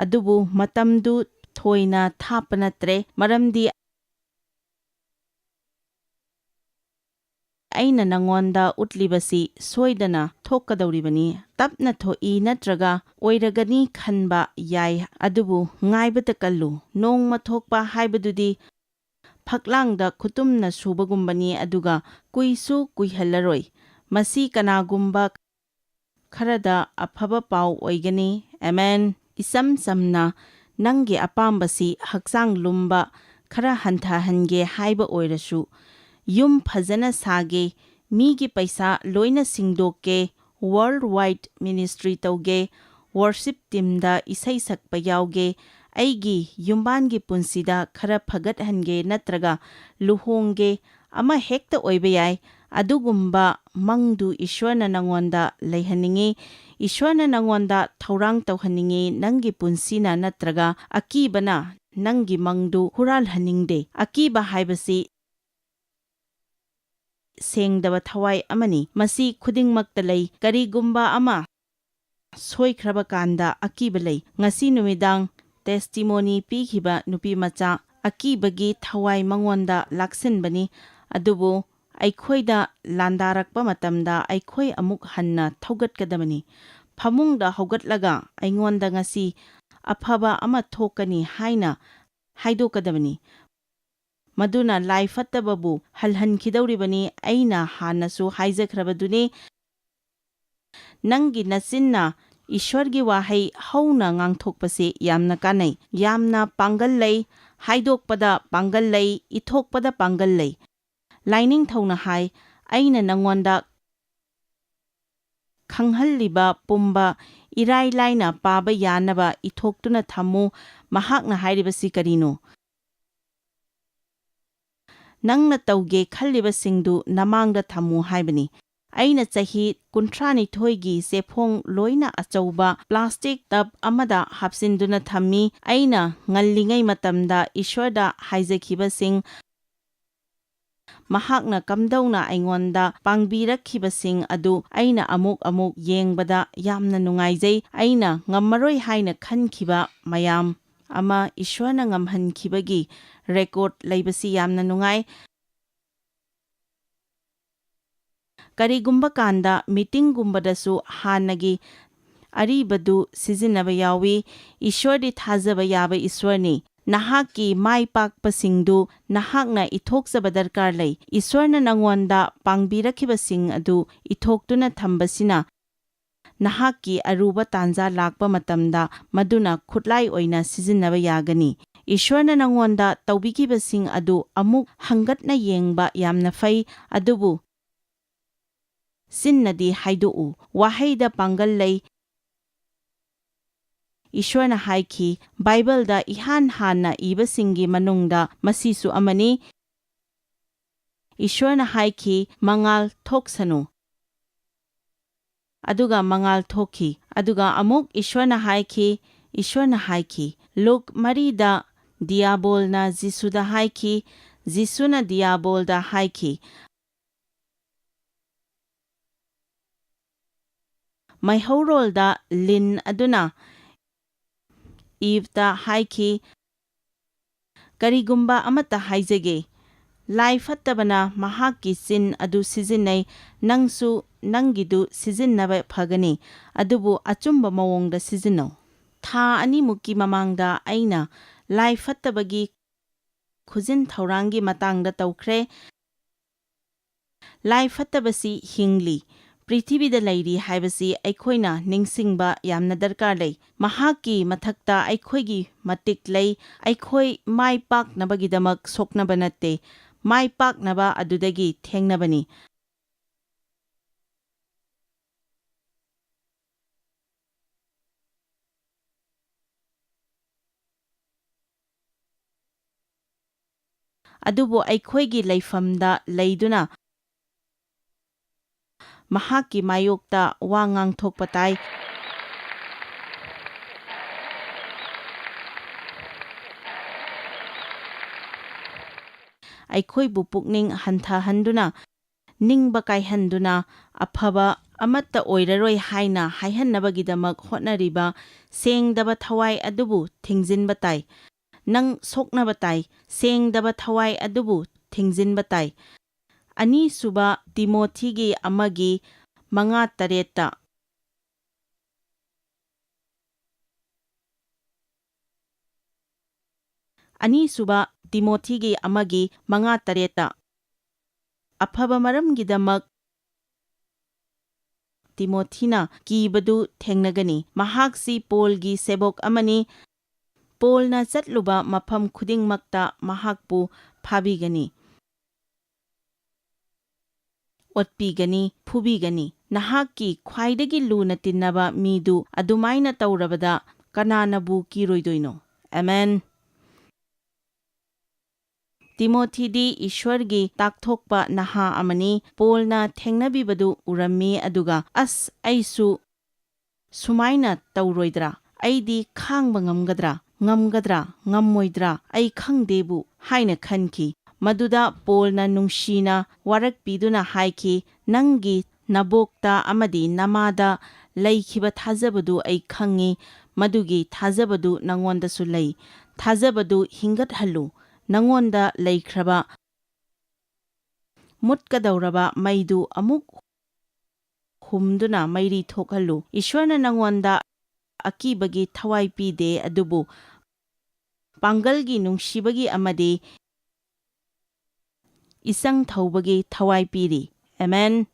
ꯑꯗꯨꯕꯨ ꯃꯇꯝꯗꯨ ꯊꯣꯏꯅ ꯊꯥꯞꯄ ꯅꯠꯇ꯭ꯔꯦ, ꯃꯔꯝꯗꯤ ꯑꯩꯅ ꯅꯉꯣꯟꯗ ꯎꯠꯂꯤꯕꯁꯤ ꯁꯣꯏꯗꯅ ꯊꯣꯛꯀꯗꯧꯔꯤꯕꯅꯤ꯫ ꯇꯞꯅ ꯊꯣꯛꯏ ꯅꯠꯇ꯭ꯔꯒ ꯑꯣꯏꯔꯒꯅꯤ ꯈꯟꯕ ꯌꯥꯏ, ꯑꯗꯨꯕꯨ ꯉꯥꯏꯕꯇ ꯀꯜꯂꯨ꯫ ꯅꯣꯡꯃ ꯊꯣꯛꯄ ꯍꯥꯏꯕꯗꯨꯗꯤ ꯐꯛꯂꯥꯡꯗ ꯈꯨꯇꯨꯝꯅ ꯁꯨꯕꯒꯨꯝꯕꯅꯤ, ꯑꯗꯨꯒ ꯀꯨꯏꯁꯨ ꯀꯨꯏꯍꯜꯂꯔꯣꯏ꯫ ꯃꯁꯤ ꯀꯅꯥꯒꯨꯝꯕ ꯈꯔꯗ ꯑꯐꯕ ꯄꯥꯎ ꯑꯣꯏꯒꯅꯤ꯫ ꯑꯃꯦꯟ꯫ ꯏꯆꯝ ꯆꯝꯅ ꯅꯪꯒꯤ ꯑꯄꯥꯝꯕꯁꯤ ꯍꯛꯆꯥꯡ ꯂꯨꯝꯕ ꯈꯔ ꯍꯟꯊꯍꯟꯒꯦ ꯍꯥꯏꯕ ꯑꯣꯏꯔꯁꯨ, ꯌꯨꯝ ꯐꯖꯅ ꯁꯥꯒꯦ, ꯃꯤꯒꯤ ꯄꯩꯁꯥ ꯂꯣꯏꯅ ꯁꯤꯡꯗꯣꯛꯀꯦ, ꯋꯥꯔꯜꯗ ꯋꯥꯏꯗ ꯃꯤꯅꯤꯁꯇ꯭ꯔꯤ ꯇꯧꯒꯦ, ꯋꯥꯔꯁꯤꯞ ꯇꯤꯝꯗ ꯏꯁꯩ ꯁꯛꯄ ꯌꯥꯎꯒꯦ, ꯑꯩꯒꯤ ꯌꯨꯝꯕꯥꯟꯒꯤ ꯄꯨꯟꯁꯤꯗ ꯈꯔ ꯐꯒꯠꯍꯟꯒꯦ ꯅꯠꯇ꯭ꯔꯒ ꯂꯨꯍꯣꯡꯒꯦ, ꯑꯃ ꯍꯦꯛꯇ ꯑꯣꯏꯕ ꯌꯥꯏ, ꯑꯗꯨꯒꯨꯝꯕ ꯃꯪꯗꯨ ꯏꯁ꯭ꯋꯔꯅ ꯅꯉꯣꯟꯗ ꯂꯩꯍꯟꯅꯤꯡꯏ꯫ ꯏꯁ꯭ꯋꯔꯅ ꯅꯉꯣꯟꯗ ꯊꯧꯔꯥꯡ ꯇꯧꯍꯟꯅꯤꯡꯏ, ꯅꯪꯒꯤ ꯄꯨꯟꯁꯤꯅ ꯅꯠꯇ꯭ꯔꯒ ꯑꯀꯤꯕꯅ ꯅꯪꯒꯤ ꯃꯪꯗꯨ ꯍꯨꯔꯥꯜꯍꯟꯅꯤꯡꯗꯦ꯫ ꯑꯀꯤꯕ ꯍꯥꯏꯕꯁꯤ ꯁꯦꯡꯗꯕ ꯊꯋꯥꯏ ꯑꯃꯅꯤ꯫ ꯃꯁꯤ ꯈꯨꯗꯤꯡꯃꯛꯇ ꯂꯩ꯫ ꯀꯔꯤꯒꯨꯝꯕ ꯑꯃ ꯁꯣꯏꯈ꯭ꯔꯕ ꯀꯥꯟꯗ ꯑꯀꯤꯕ ꯂꯩ꯫ ꯉꯁꯤ ꯅꯨꯃꯤꯗꯥꯡ ꯇꯦꯁꯇꯤꯃꯣꯅꯤ ꯄꯤꯈꯤꯕ ꯅꯨꯄꯤꯃꯆꯥ ꯑꯀꯤꯕꯒꯤ ꯊꯋꯥꯏ ꯃꯉꯣꯟꯗ ꯂꯥꯛꯁꯤꯟꯕꯅꯤ, ꯑꯗꯨꯕꯨ ꯑꯩꯈꯣꯏꯗ ꯂꯥꯟꯗꯥꯔꯛꯄ ꯃꯇꯝꯗ ꯑꯩꯈꯣꯏ ꯑꯃꯨꯛ ꯍꯟꯅ ꯊꯧꯒꯠꯀꯗꯕꯅꯤ꯫ ꯐꯃꯨꯡꯗ ꯍꯧꯒꯠꯂꯒ ꯑꯩꯉꯣꯟꯗ ꯉꯁꯤ ꯑꯐꯕ ꯑꯃ ꯊꯣꯛꯀꯅꯤ ꯍꯥꯏꯅ ꯍꯥꯏꯗꯣꯛꯀꯗꯕꯅꯤ꯫ ꯃꯗꯨꯅ ꯂꯥꯏ ꯐꯠꯇꯕꯕꯨ ꯍꯜꯍꯟꯈꯤꯗꯧꯔꯤꯕꯅꯤ꯫ ꯑꯩꯅ ꯍꯥꯟꯅꯁꯨ ꯍꯥꯏꯖꯈ꯭ꯔꯕꯗꯨꯅꯤ, ꯅꯪꯒꯤ ꯅꯆꯤꯟꯅ ꯏꯁ꯭ꯋꯔꯒꯤ ꯋꯥꯍꯩ ꯍꯧꯅ ꯉꯥꯡꯊꯣꯛꯄꯁꯤ ꯌꯥꯝꯅ ꯀꯥꯟꯅꯩ, ꯌꯥꯝꯅ ꯄꯥꯡꯒꯜ ꯂꯩ, ꯍꯥꯏꯗꯣꯛꯄꯗ ꯄꯥꯡꯒꯜ ꯂꯩ, ꯏꯊꯣꯛꯄꯗ ꯄꯥꯡꯒꯜ ꯂꯩ꯫ ꯂꯥꯏꯅꯤꯡꯊꯧꯅ ꯍꯥꯏ, "ꯑꯩꯅ ꯅꯉꯣꯟꯗ ꯈꯪꯍꯜꯂꯤꯕ ꯄꯨꯝꯕ ꯏꯔꯥꯏ ꯂꯥꯏꯅ ꯄꯥꯕ ꯌꯥꯅꯕ ꯏꯊꯣꯛꯇꯨꯅ ꯊꯝꯃꯨ"꯫ ꯃꯍꯥꯛꯅ ꯍꯥꯏꯔꯤꯕꯁꯤ ꯀꯔꯤꯅꯣ? ꯅꯪꯅ ꯇꯧꯒꯦ ꯈꯜꯂꯤꯕꯁꯤꯡꯗꯨ ꯅꯃꯥꯡꯗ ꯊꯝꯃꯨ ꯍꯥꯏꯕꯅꯤ꯫ ꯑꯩꯅ ꯆꯍꯤ ꯀꯨꯟꯊ꯭ꯔꯥꯅꯤꯊꯣꯏꯒꯤ ꯆꯦꯐꯣꯡ ꯂꯣꯏꯅ ꯑꯆꯧꯕ ꯄ꯭ꯂꯥꯁꯇꯤꯛ ꯇꯕ ꯑꯃꯗ ꯍꯥꯞꯆꯤꯟꯗꯨꯅ ꯊꯝꯃꯤ꯫ ꯑꯩꯅ ꯉꯜꯂꯤꯉꯩ ꯃꯇꯝꯗ ꯏꯁ꯭ꯋꯔꯗ ꯍꯥꯏꯖꯈꯤꯕꯁꯤꯡ, ꯃꯍꯥꯛꯅ ꯀꯝꯗꯧꯅ ꯑꯩꯉꯣꯟꯗ ꯄꯥꯡꯕꯤꯔꯛꯈꯤꯕꯁꯤꯡ ꯑꯗꯨ ꯑꯩꯅ ꯑꯃꯨꯛ ꯑꯃꯨꯛ ꯌꯦꯡꯕꯗ ꯌꯥꯝꯅ ꯅꯨꯡꯉꯥꯏꯖꯩ꯫ ꯑꯩꯅ ꯉꯝꯃꯔꯣꯏ ꯍꯥꯏꯅ ꯈꯟꯈꯤꯕ ꯃꯌꯥꯝ ꯑꯃ ꯏꯁ꯭ꯋꯔꯅ ꯉꯝꯍꯟꯈꯤꯕꯒꯤ ꯔꯦꯀꯣꯔꯗ ꯂꯩꯕꯁꯤ ꯌꯥꯝꯅ ꯅꯨꯡꯉꯥꯏ꯫ ꯀꯔꯤꯒꯨꯝꯕ ꯀꯥꯟꯗ ꯃꯤꯇꯤꯡꯒꯨꯝꯕꯗꯁꯨ ꯍꯥꯟꯅꯒꯤ ꯑꯔꯤꯕꯗꯨ ꯁꯤꯖꯤꯟꯅꯕ ꯌꯥꯎꯏ꯫ ꯏꯁ꯭ꯋꯔꯗꯤ ꯊꯥꯖꯕ ꯌꯥꯕ ꯏꯁ꯭ꯋꯔꯅꯤ꯫ ꯅꯍꯥꯛꯀꯤ ꯃꯥꯏ ꯄꯥꯛꯄꯁꯤꯡꯗꯨ ꯅꯍꯥꯛꯅ ꯏꯊꯣꯛꯆꯕ ꯗꯔꯀꯥꯔ ꯂꯩ꯫ ꯏꯁ꯭ꯋꯔꯅ ꯅꯉꯣꯟꯗ ꯄꯥꯡꯕꯤꯔꯛꯈꯤꯕꯁꯤꯡ ꯑꯗꯨ ꯏꯊꯣꯛꯇꯨꯅ ꯊꯝꯕꯁꯤꯅ ꯅꯍꯥꯛꯀꯤ ꯑꯔꯨꯕ ꯇꯥꯟꯖꯥ ꯂꯥꯛꯄ ꯃꯇꯝꯗ ꯃꯗꯨꯅ ꯈꯨꯠꯂꯥꯏ ꯑꯣꯏꯅ ꯁꯤꯖꯤꯟꯅꯕ ꯌꯥꯒꯅꯤ꯫ ꯏꯁ꯭ꯋꯔꯅ ꯅꯉꯣꯟꯗ ꯇꯧꯕꯤꯈꯤꯕꯁꯤꯡ ꯑꯗꯨ ꯑꯃꯨꯛ ꯍꯪꯒꯠꯅ ꯌꯦꯡꯕ ꯌꯥꯝꯅ ꯐꯩ, ꯑꯗꯨꯕꯨ ꯆꯤꯟꯅꯗꯤ ꯍꯥꯏꯗꯣꯛꯎ꯫ ꯋꯥꯍꯩꯗ ꯄꯥꯡꯒꯜ ꯂꯩ꯫ ꯏꯁ꯭ꯋꯔꯅ ꯍꯥꯏꯈꯤ, ꯕꯥꯏꯕꯜꯗ ꯏꯍꯥꯟ ꯍꯥꯟꯅ ꯏꯕꯁꯤꯡꯒꯤ ꯃꯅꯨꯡꯗ ꯃꯁꯤꯁꯨ ꯑꯃꯅꯤ꯫ ꯏꯁ꯭ꯋꯔꯅ ꯍꯥꯏꯈꯤ, "ꯃꯉꯥꯜ ꯊꯣꯛꯁꯅꯨ"꯫ ꯑꯗꯨꯒ ꯃꯉꯥꯜ ꯊꯣꯛꯈꯤ꯫ ꯑꯗꯨꯒ ꯑꯃꯨꯛ ꯏꯁ꯭ꯋꯔꯅ ꯍꯥꯏꯈꯤ, ꯏꯁ꯭ꯋꯔꯅ ꯍꯥꯏꯈꯤ꯫ ꯂꯨꯛ ꯃꯔꯤꯗ ꯗꯤꯌꯥꯕꯣꯜꯅ ꯖꯤꯁꯨꯗ ꯍꯥꯏꯈꯤ, ꯖꯤꯁꯨꯅ ꯗꯤꯌꯥꯕꯣꯜꯗ ꯍꯥꯏꯈꯤ꯫ ꯃꯩꯍꯧꯔꯣꯜꯗ ꯂꯤꯟ ꯑꯗꯨꯅ ꯏꯚꯇ ꯍꯥꯏꯈꯤ, "ꯀꯔꯤꯒꯨꯝꯕ ꯑꯃꯠꯇ ꯍꯥꯏꯖꯒꯦ, ꯂꯥꯏ ꯐꯠꯇꯕꯅ ꯃꯍꯥꯛꯀꯤ ꯆꯤꯟ ꯑꯗꯨ ꯁꯤꯖꯤꯟꯅꯩ, ꯅꯪꯁꯨ ꯅꯪꯒꯤꯗꯨ ꯁꯤꯖꯤꯟꯅꯕ ꯐꯒꯅꯤ, ꯑꯗꯨꯕꯨ ꯑꯆꯨꯝꯕ ꯃꯑꯣꯡꯗ ꯁꯤꯖꯤꯟꯅꯧ"꯫ ꯊꯥ ꯑꯅꯤꯃꯨꯛꯀꯤ ꯃꯃꯥꯡꯗ ꯑꯩꯅ ꯂꯥꯏ ꯐꯠꯇꯕꯒꯤ ꯈꯨꯖꯤꯟ ꯊꯧꯔꯥꯡꯒꯤ ꯃꯇꯥꯡꯗ ꯇꯧꯈ꯭ꯔꯦ꯫ ꯂꯥꯏ ꯐꯠꯇꯕꯁꯤ ꯍꯤꯡꯂꯤ, ꯄ꯭ꯔꯤꯊꯤꯕꯤꯗ ꯂꯩꯔꯤ ꯍꯥꯏꯕꯁꯤ ꯑꯩꯈꯣꯏꯅ ꯅꯤꯡꯁꯤꯡꯕ ꯌꯥꯝꯅ ꯗꯔꯀꯥꯔ ꯂꯩ꯫ ꯃꯍꯥꯛꯀꯤ ꯃꯊꯛꯇ ꯑꯩꯈꯣꯏꯒꯤ ꯃꯇꯤꯛ ꯂꯩ꯫ ꯑꯩꯈꯣꯏ ꯃꯥꯏ ꯄꯥꯛꯅꯕꯒꯤꯗꯃꯛ ꯁꯣꯛꯅꯕ ꯅꯠꯇꯦ, ꯃꯥꯏ ꯄꯥꯛꯅꯕ ꯑꯗꯨꯗꯒꯤ ꯊꯦꯡꯅꯕꯅꯤ꯫ ꯑꯗꯨꯕꯨ ꯑꯩꯈꯣꯏꯒꯤ ꯂꯩꯐꯝꯗ ꯂꯩꯗꯨꯅ ꯃꯍꯥꯛꯀꯤ ꯃꯥꯌꯣꯛꯇ ꯋꯥ ꯉꯥꯡꯊꯣꯛꯄ ꯇꯥꯏ꯫ ꯑꯩꯈꯣꯏꯕꯨ ꯄꯨꯛꯅꯤꯡ ꯍꯟꯊꯍꯟꯗꯨꯅ, ꯅꯤꯡꯕ ꯀꯥꯏꯍꯟꯗꯨꯅ, ꯑꯐꯕ ꯑꯃꯠꯇ ꯑꯣꯏꯔꯔꯣꯏ ꯍꯥꯏꯅ ꯍꯥꯏꯍꯟꯅꯕꯒꯤꯗꯃꯛ ꯍꯣꯠꯅꯔꯤꯕ ꯁꯦꯡꯗꯕ ꯊꯋꯥꯏ ꯑꯗꯨꯕꯨ ꯊꯤꯡꯖꯤꯟꯕ ꯇꯥꯏ꯫ ꯅꯪ ꯁꯣꯛꯅꯕ ꯇꯥꯏ, ꯁꯦꯡꯗꯕ ꯊꯋꯥꯏ ꯑꯗꯨꯕꯨ ꯊꯤꯡꯖꯤꯟꯕ ꯇꯥꯏ꯫ ꯑꯅꯤꯁꯨꯕ ꯇꯤꯃꯣꯊꯤꯒꯤ ꯑꯃꯒꯤ ꯃꯉꯥ ꯇꯔꯦꯠꯇ꯫ ꯑꯅꯤꯁꯨꯕ ꯇꯤꯃꯣꯊꯤꯒꯤ ꯑꯃꯒꯤ ꯃꯉꯥ ꯇꯔꯦꯠꯇ꯫ ꯑꯐꯕ ꯃꯔꯝꯒꯤꯗꯃꯛ ꯇꯤꯃꯣꯊꯤꯅ ꯀꯤꯕꯗꯨ ꯊꯦꯡꯅꯒꯅꯤ꯫ ꯃꯍꯥꯛꯁꯤ ꯄꯣꯜꯒꯤ ꯁꯦꯕꯣꯛ ꯑꯃꯅꯤ꯫ ꯄꯣꯜꯅ ꯆꯠꯂꯨꯕ ꯃꯐꯝ ꯈꯨꯗꯤꯡꯃꯛꯇ ꯃꯍꯥꯛꯄꯨ ꯐꯥꯕꯤꯒꯅꯤ, ꯑꯣꯠꯄꯤꯒꯅꯤ, ꯐꯨꯕꯤꯒꯅꯤ꯫ ꯅꯍꯥꯛꯀꯤ ꯈ꯭ꯋꯥꯏꯗꯒꯤ ꯂꯨꯅ ꯇꯤꯟꯅꯕ ꯃꯤꯗꯨ ꯑꯗꯨꯃꯥꯏꯅ ꯇꯧꯔꯕꯗ ꯀꯅꯥꯅꯕꯨ ꯀꯤꯔꯣꯏꯗꯣꯏꯅꯣ? ꯑꯃꯦꯟ꯫ ꯇꯤꯃꯣꯊꯤꯗꯤ ꯏꯁ꯭ꯋꯔꯒꯤ ꯇꯥꯛꯊꯣꯛꯄ ꯅꯍꯥ ꯑꯃꯅꯤ꯫ ꯄꯣꯜꯅ ꯊꯦꯡꯅꯕꯤꯕꯗꯨ ꯎꯔꯝꯃꯤ, ꯑꯗꯨꯒ "ꯑꯁ, ꯑꯩꯁꯨ ꯁꯨꯃꯥꯏꯅ ꯇꯧꯔꯣꯏꯗ꯭ꯔꯥ? ꯑꯩꯗꯤ ꯈꯥꯡꯕ ꯉꯝꯒꯗ꯭ꯔꯥ? ꯉꯝꯒꯗ꯭ꯔꯥ? ꯉꯝꯃꯣꯏꯗ꯭ꯔꯥ? ꯑꯩ ꯈꯪꯗꯦꯕꯨ" ꯍꯥꯏꯅ ꯈꯟꯈꯤ꯫ ꯃꯗꯨꯗ ꯄꯣꯜꯅ ꯅꯨꯡꯁꯤꯅ ꯋꯥꯔꯛꯄꯤꯗꯨꯅ ꯍꯥꯏꯈꯤ, "ꯅꯪꯒꯤ ꯅꯕꯣꯛꯇ ꯑꯃꯗꯤ ꯅꯃꯥꯗ ꯂꯩꯈꯤꯕ ꯊꯥꯖꯕꯗꯨ ꯑꯩ ꯈꯪꯏ꯫ ꯃꯗꯨꯒꯤ ꯊꯥꯖꯕꯗꯨ ꯅꯉꯣꯟꯗꯁꯨ ꯂꯩ꯫ ꯊꯥꯖꯕꯗꯨ ꯍꯤꯡꯒꯠꯍꯜꯂꯨ꯫ ꯅꯉꯣꯟꯗ ꯂꯩꯈ꯭ꯔꯕ ꯃꯨꯠꯀꯗꯧꯔꯕ ꯃꯩꯗꯨ ꯑꯃꯨꯛ ꯍꯨꯝꯗꯨꯅ ꯃꯩꯔꯤ ꯊꯣꯛꯍꯜꯂꯨ꯫ ꯏꯁ꯭ꯋꯔꯅ ꯅꯉꯣꯟꯗ ꯑꯀꯤꯕꯒꯤ ꯊꯋꯥꯏ ꯄꯤꯗꯦ, ꯑꯗꯨꯕꯨ ꯄꯥꯡꯒꯜꯒꯤ, ꯅꯨꯡꯁꯤꯕꯒꯤ ꯑꯃꯗꯤ ꯏꯆꯪ ꯊꯧꯕꯒꯤ ꯊꯋꯥꯏ ꯄꯤꯔꯤ"꯫ ꯑꯃꯦꯟ꯫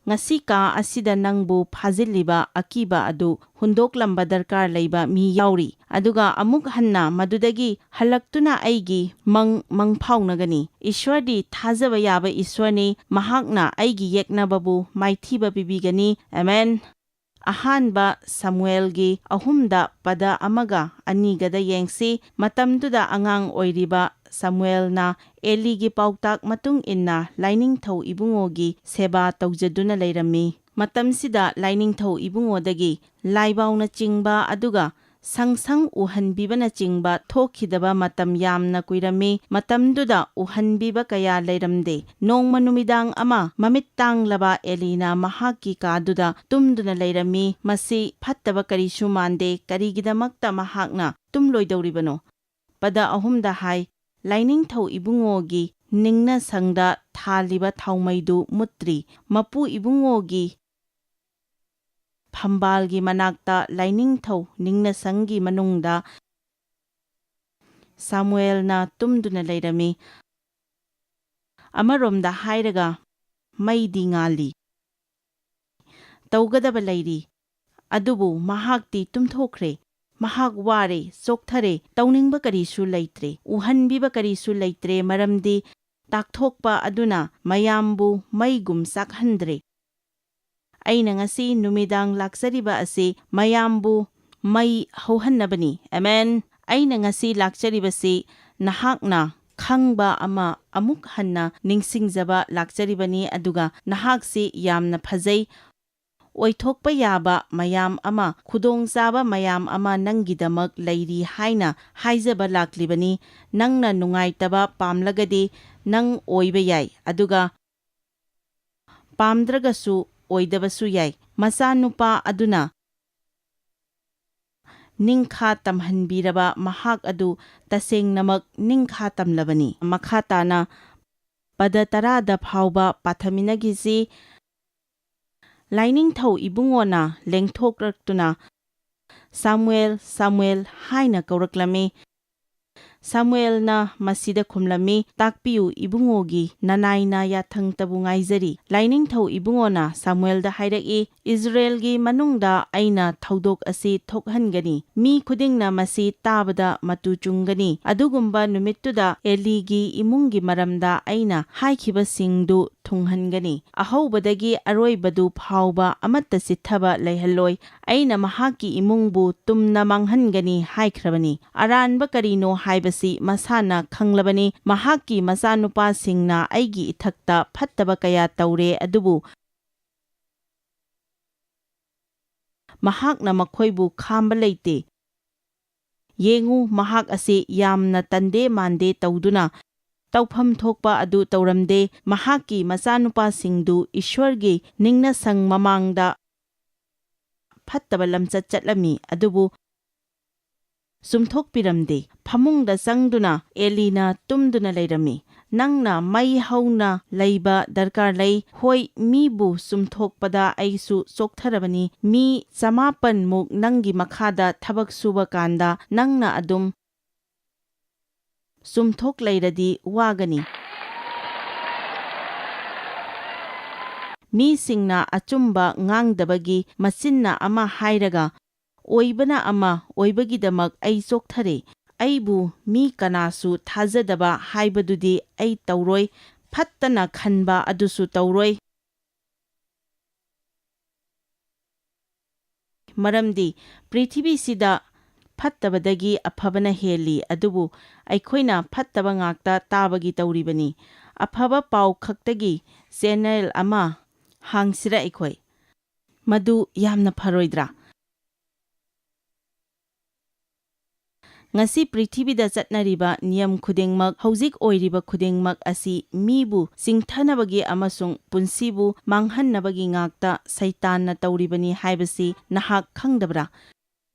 ꯉꯁꯤ ꯀꯥ ꯑꯁꯤꯗ ꯅꯪꯕꯨ ꯐꯥꯖꯤꯜꯂꯤꯕ ꯑꯀꯤꯕ ꯑꯗꯨ ꯍꯨꯟꯗꯣꯛꯂꯝꯕ ꯗꯔꯀꯥꯔ ꯂꯩꯕ ꯃꯤ ꯌꯥꯎꯔꯤ, ꯑꯗꯨꯒ ꯑꯃꯨꯛ ꯍꯟꯅ ꯃꯗꯨꯗꯒꯤ ꯍꯜꯂꯛꯇꯨꯅ ꯑꯩꯒꯤ ꯃꯪ ꯃꯪꯐꯥꯎꯅꯒꯅꯤ꯫ ꯏꯁ꯭ꯋꯔꯗꯤ ꯊꯥꯖꯕ ꯌꯥꯕ ꯏꯁ꯭ꯋꯔꯅꯤ꯫ ꯃꯍꯥꯛꯅ ꯑꯩꯒꯤ ꯌꯦꯛꯅꯕꯕꯨ ꯃꯥꯏꯊꯤꯕ ꯄꯤꯕꯤꯒꯅꯤ꯫ ꯑꯃꯦꯟ꯫ ꯑꯍꯥꯟꯕ ꯁꯃꯨꯑꯦꯜꯒꯤ ꯑꯍꯨꯝꯗ ꯄꯗ ꯑꯃꯒ ꯑꯅꯤꯒꯗ ꯌꯦꯡꯁꯤ꯫ ꯃꯇꯝꯗꯨꯗ ꯑꯉꯥꯡ ꯑꯣꯏꯔꯤꯕ ꯁꯃꯨꯑꯦꯜꯅ ꯑꯦꯂꯤꯒꯤ ꯄꯥꯎꯇꯥꯛ ꯃꯇꯨꯡ ꯏꯟꯅ ꯂꯥꯏꯅꯤꯡꯊꯧ ꯏꯕꯨꯡꯉꯣꯒꯤ ꯁꯦꯕꯥ ꯇꯧꯖꯗꯨꯅ ꯂꯩꯔꯝꯃꯤ꯫ ꯃꯇꯝꯁꯤꯗ ꯂꯥꯏꯅꯤꯡꯊꯧ ꯏꯕꯨꯡꯉꯣꯗꯒꯤ ꯂꯥꯏꯕꯥꯎꯅꯆꯤꯡꯕ, ꯑꯗꯨꯒ ꯁꯪ ꯁꯪ ꯎꯍꯟꯕꯤꯕꯅꯆꯤꯡꯕ ꯊꯣꯛꯈꯤꯗꯕ ꯃꯇꯝ ꯌꯥꯝꯅ ꯀꯨꯏꯔꯝꯃꯤ꯫ ꯃꯇꯝꯗꯨꯗ ꯎꯍꯟꯕꯤꯕ ꯀꯌꯥ ꯂꯩꯔꯝꯗꯦ꯫ ꯅꯣꯡꯃ ꯅꯨꯃꯤꯗꯥꯡ ꯑꯃ ꯃꯃꯤꯠ ꯇꯥꯡꯂꯕ ꯑꯦꯂꯤꯅ ꯃꯍꯥꯛꯀꯤ ꯀꯥꯗꯨꯗ ꯇꯨꯝꯗꯨꯅ ꯂꯩꯔꯝꯃꯤ꯫ ꯃꯁꯤ ꯐꯠꯇꯕ ꯀꯔꯤꯁꯨ ꯃꯥꯟꯗꯦ꯫ ꯀꯔꯤꯒꯤꯗꯃꯛꯇ ꯃꯍꯥꯛꯅ ꯇꯨꯝꯂꯣꯏꯗꯧꯔꯤꯕꯅꯣ? ꯄꯗ ꯑꯍꯨꯝꯗ ꯍꯥꯏ, ꯂꯥꯏꯅꯤꯡꯊꯧ ꯏꯕꯨꯡꯉꯣꯒꯤ ꯅꯤꯡꯅ ꯁꯪꯗ ꯊꯥꯜꯂꯤꯕ ꯊꯥꯎꯃꯩꯗꯨ ꯃꯨꯠꯇ꯭ꯔꯤ꯫ ꯃꯄꯨ ꯏꯕꯨꯡꯉꯣꯒꯤ ꯐꯝꯕꯥꯜꯒꯤ ꯃꯅꯥꯛꯇ ꯂꯥꯏꯅꯤꯡꯊꯧ ꯅꯤꯡꯅ ꯁꯪꯒꯤ ꯃꯅꯨꯡꯗ ꯁꯥꯃꯨꯑꯦꯜꯅ ꯇꯨꯝꯗꯨꯅ ꯂꯩꯔꯝꯃꯤ꯫ ꯑꯃꯔꯣꯝꯗ ꯍꯥꯏꯔꯒ ꯃꯩꯗꯤ ꯉꯥꯜꯂꯤ꯫ ꯇꯧꯒꯗꯕ ꯂꯩꯔꯤ꯫ ꯑꯗꯨꯕꯨ ꯃꯍꯥꯛꯇꯤ ꯇꯨꯝꯊꯣꯛꯈ꯭ꯔꯦ꯫ ꯃꯍꯥꯛ ꯋꯥꯔꯦ, ꯆꯣꯛꯊꯔꯦ, ꯇꯧꯅꯤꯡꯕ ꯀꯔꯤꯁꯨ ꯂꯩꯇ꯭ꯔꯦ, ꯎꯍꯟꯕꯤꯕ ꯀꯔꯤꯁꯨ ꯂꯩꯇ꯭ꯔꯦ, ꯃꯔꯝꯗꯤ ꯇꯥꯛꯊꯣꯛꯄ ꯑꯗꯨꯅ ꯃꯌꯥꯝꯕꯨ ꯃꯩꯒꯨꯝ ꯆꯥꯛꯍꯟꯗ꯭ꯔꯦ꯫ ꯑꯩꯅ ꯉꯁꯤ ꯅꯨꯃꯤꯗꯥꯡ ꯂꯥꯛꯆꯔꯤꯕ ꯑꯁꯤ ꯃꯌꯥꯝꯕꯨ ꯃꯩ ꯍꯧꯍꯟꯅꯕꯅꯤ꯫ ꯑꯃꯦꯟ꯫ ꯑꯩꯅ ꯉꯁꯤ ꯂꯥꯛꯆꯔꯤꯕꯁꯤ ꯅꯍꯥꯛꯅ ꯈꯪꯕ ꯑꯃ ꯑꯃꯨꯛ ꯍꯟꯅ ꯅꯤꯡꯁꯤꯡꯖꯕ ꯂꯥꯛꯆꯔꯤꯕꯅꯤ, ꯑꯗꯨꯒ ꯅꯍꯥꯛꯁꯤ ꯌꯥꯝꯅ ꯐꯖꯩ꯫ ꯑꯣꯏꯊꯣꯛꯄ ꯌꯥꯕ ꯃꯌꯥꯝ ꯑꯃ, ꯈꯨꯗꯣꯡꯆꯥꯕ ꯃꯌꯥꯝ ꯑꯃ ꯅꯪꯒꯤꯗꯃꯛ ꯂꯩꯔꯤ ꯍꯥꯏꯅ ꯍꯥꯏꯖꯕ ꯂꯥꯛꯂꯤꯕꯅꯤ꯫ ꯅꯪꯅ ꯅꯨꯡꯉꯥꯏꯇꯕ ꯄꯥꯝꯂꯒꯗꯤ ꯅꯪ ꯑꯣꯏꯕ ꯌꯥꯏ, ꯑꯗꯨꯒ ꯄꯥꯝꯗ꯭ꯔꯒꯁꯨ ꯑꯣꯏꯗꯕꯁꯨ ꯌꯥꯏ꯫ ꯃꯆꯥꯅꯨꯄꯥ ꯑꯗꯨꯅ ꯅꯤꯡꯈꯥ ꯇꯝꯍꯟꯕꯤꯔꯕ ꯃꯍꯥꯛ ꯑꯗꯨ ꯇꯁꯦꯡꯅꯃꯛ ꯅꯤꯡꯈꯥ ꯇꯝꯂꯕꯅꯤ꯫ ꯃꯈꯥ ꯇꯥꯅ ꯄꯗ ꯇꯔꯥꯗ ꯐꯥꯎꯕ ꯄꯥꯊꯃꯤꯟꯅꯈꯤꯁꯤ꯫ ꯂꯥꯏꯅꯤꯡꯊꯧ ꯏꯕꯨꯡꯉꯣꯅ ꯂꯦꯡꯊꯣꯛꯂꯛꯇꯨꯅ, "ꯁꯥꯃꯨꯑꯦꯜ, ꯁꯥꯃꯨꯑꯦꯜ" ꯍꯥꯏꯅ ꯀꯧꯔꯛꯂꯝꯃꯤ꯫ ꯁꯥꯃꯨꯑꯦꯜꯅ ꯃꯁꯤꯗ ꯈꯨꯝꯂꯝꯃꯤ, "ꯇꯥꯛꯄꯤꯌꯨ ꯏꯕꯨꯡꯉꯣꯒꯤ ꯅꯅꯥꯏꯅ ꯌꯥꯊꯪꯇꯕꯨ ꯉꯥꯏꯖꯔꯤ꯫" ꯂꯥꯏꯅꯤꯡꯊꯧ ꯏꯕꯨꯡꯉꯣꯅ ꯁꯥꯃꯨꯑꯦꯜꯗ ꯍꯥꯏꯔꯛꯏ, "ꯏꯖꯔꯦꯜꯒꯤ ꯃꯅꯨꯡꯗ ꯑꯩꯅ ꯊꯧꯗꯣꯛ ꯑꯁꯤ ꯊꯣꯛꯍꯟꯒꯅꯤ꯫ ꯃꯤ ꯈꯨꯗꯤꯡꯅ ꯃꯁꯤ ꯇꯥꯕꯗ ꯃꯇꯨ ꯆꯨꯡꯒꯅꯤ꯫" ꯑꯗꯨꯒꯨꯝꯕ ꯅꯨꯃꯤꯠꯇꯨꯗ ꯑꯦꯂꯤꯒꯤ ꯏꯃꯨꯡꯒꯤ ꯃꯔꯝꯗ ꯑꯩꯅ ꯍꯥꯏꯈꯤꯕꯁꯤꯡꯗꯨ ꯊꯨꯡꯍꯟꯒꯅꯤ꯫ ꯑꯍꯧꯕꯗꯒꯤ ꯑꯔꯣꯏꯕꯗꯨ ꯐꯥꯎꯕ ꯑꯃꯠꯇ ꯆꯤꯠꯊꯕ ꯂꯩꯍꯜꯂꯣꯏ꯫ ꯑꯩꯅ ꯃꯍꯥꯛꯀꯤ ꯏꯃꯨꯡꯕꯨ ꯇꯨꯝꯅ ꯃꯥꯡꯍꯟꯒꯅꯤ ꯍꯥꯏꯈ꯭ꯔꯕꯅꯤ꯫ ꯑꯔꯥꯟꯕ ꯀꯔꯤꯅꯣ ꯍꯥꯏꯕꯁꯤ ꯃꯁꯥꯅ ꯈꯪꯂꯕꯅꯤ꯫ ꯃꯍꯥꯛꯀꯤ ꯃꯆꯥꯅꯨꯄꯥꯁꯤꯡꯅ ꯑꯩꯒꯤ ꯏꯊꯛꯇ ꯐꯠꯇꯕ ꯀꯌꯥ ꯇꯧꯔꯦ, ꯑꯗꯨꯕꯨ ꯃꯍꯥꯛꯅ ꯃꯈꯣꯏꯕꯨ ꯈꯥꯝꯕ ꯂꯩꯇꯦ꯫ ꯌꯦꯡꯉꯨ, ꯃꯍꯥꯛ ꯑꯁꯤ ꯌꯥꯝꯅ ꯇꯟꯗꯦ ꯃꯥꯟꯗꯦ ꯇꯧꯗꯨꯅ ꯇꯧꯐꯝ ꯊꯣꯛꯄ ꯑꯗꯨ ꯇꯧꯔꯝꯗꯦ꯫ ꯃꯍꯥꯛꯀꯤ ꯃꯆꯥꯅꯨꯄꯥꯁꯤꯡꯗꯨ ꯏꯁ꯭ꯋꯔꯒꯤ ꯅꯤꯡꯅꯁꯪ ꯃꯃꯥꯡꯗ ꯐꯠꯇꯕ ꯂꯝꯆꯠ ꯆꯠꯂꯝꯃꯤ, ꯑꯗꯨꯕꯨ ꯆꯨꯝꯊꯣꯛꯄꯤꯔꯝꯗꯦ꯫ ꯐꯃꯨꯡꯗ ꯆꯪꯗꯨꯅ ꯑꯦꯂꯤꯅ ꯇꯨꯝꯗꯨꯅ ꯂꯩꯔꯝꯃꯤ꯫ "ꯅꯪꯅ ꯃꯩ ꯍꯧꯅ ꯂꯩꯕ ꯗꯔꯀꯥꯔ ꯂꯩ꯫ ꯍꯣꯏ, ꯃꯤꯕꯨ ꯆꯨꯝꯊꯣꯛꯄꯗ ꯑꯩꯁꯨ ꯆꯣꯛꯊꯔꯕꯅꯤ꯫ ꯃꯤ ꯆꯃꯥꯄꯟ ꯃꯨꯛ ꯅꯪꯒꯤ ꯃꯈꯥꯗ ꯊꯕꯛ ꯁꯨꯕ ꯀꯥꯟꯗ ꯅꯪꯅ ꯑꯗꯨꯝ ꯆꯨꯝꯊꯣꯛ ꯂꯩꯔꯗꯤ ꯋꯥꯒꯅꯤ꯫" ꯃꯤꯁꯤꯡꯅ ꯑꯆꯨꯝꯕ ꯉꯥꯡꯗꯕꯒꯤ ꯃꯆꯤꯟꯅ ꯑꯃ ꯍꯥꯏꯔꯒ ꯑꯣꯏꯕꯅ ꯑꯃ ꯑꯣꯏꯕꯒꯤꯗꯃꯛ ꯑꯩ ꯆꯣꯛꯊꯔꯦ꯫ ꯑꯩꯕꯨ ꯃꯤ ꯀꯅꯥꯁꯨ ꯊꯥꯖꯗꯕ ꯍꯥꯏꯕꯗꯨꯗꯤ ꯑꯩ ꯇꯧꯔꯣꯏ, ꯐꯠꯇꯅ ꯈꯟꯕ ꯑꯗꯨꯁꯨ ꯇꯧꯔꯣꯏ꯫ ꯃꯔꯝꯗꯤ ꯄ꯭ꯔꯤꯊꯤꯕꯤꯁꯤꯗ ꯐꯠꯇꯕꯗꯒꯤ ꯑꯐꯕꯅ ꯍꯦꯜꯂꯤ, ꯑꯗꯨꯕꯨ ꯑꯩꯈꯣꯏꯅ ꯐꯠꯇꯕ ꯉꯥꯛꯇ ꯇꯥꯕꯒꯤ ꯇꯧꯔꯤꯕꯅꯤ꯫ ꯑꯐꯕ ꯄꯥꯎ ꯈꯛꯇꯒꯤ ꯆꯦꯅꯦꯜ ꯑꯃ ꯍꯥꯡꯁꯤꯔ ꯑꯩꯈꯣꯏ? ꯃꯗꯨ ꯌꯥꯝꯅ ꯐꯔꯣꯏꯗ꯭ꯔꯥ? ꯉꯁꯤ ꯄ꯭ꯔꯤꯊꯤꯕꯤꯗ ꯆꯠꯅꯔꯤꯕ ꯅꯤꯌꯝ ꯈꯨꯗꯤꯡꯃꯛ, ꯍꯧꯖꯤꯛ ꯑꯣꯏꯔꯤꯕ ꯈꯨꯗꯤꯡꯃꯛ ꯑꯁꯤ ꯃꯤꯕꯨ ꯆꯤꯡꯊꯅꯕꯒꯤ ꯑꯃꯁꯨꯡ ꯄꯨꯟꯁꯤꯕꯨ ꯃꯥꯡꯍꯟꯅꯕꯒꯤ ꯉꯥꯛꯇ ꯁꯩꯇꯥꯟꯅ ꯇꯧꯔꯤꯕꯅꯤ ꯍꯥꯏꯕꯁꯤ ꯅꯍꯥꯛ ꯈꯪꯗꯕ꯭ꯔꯥ?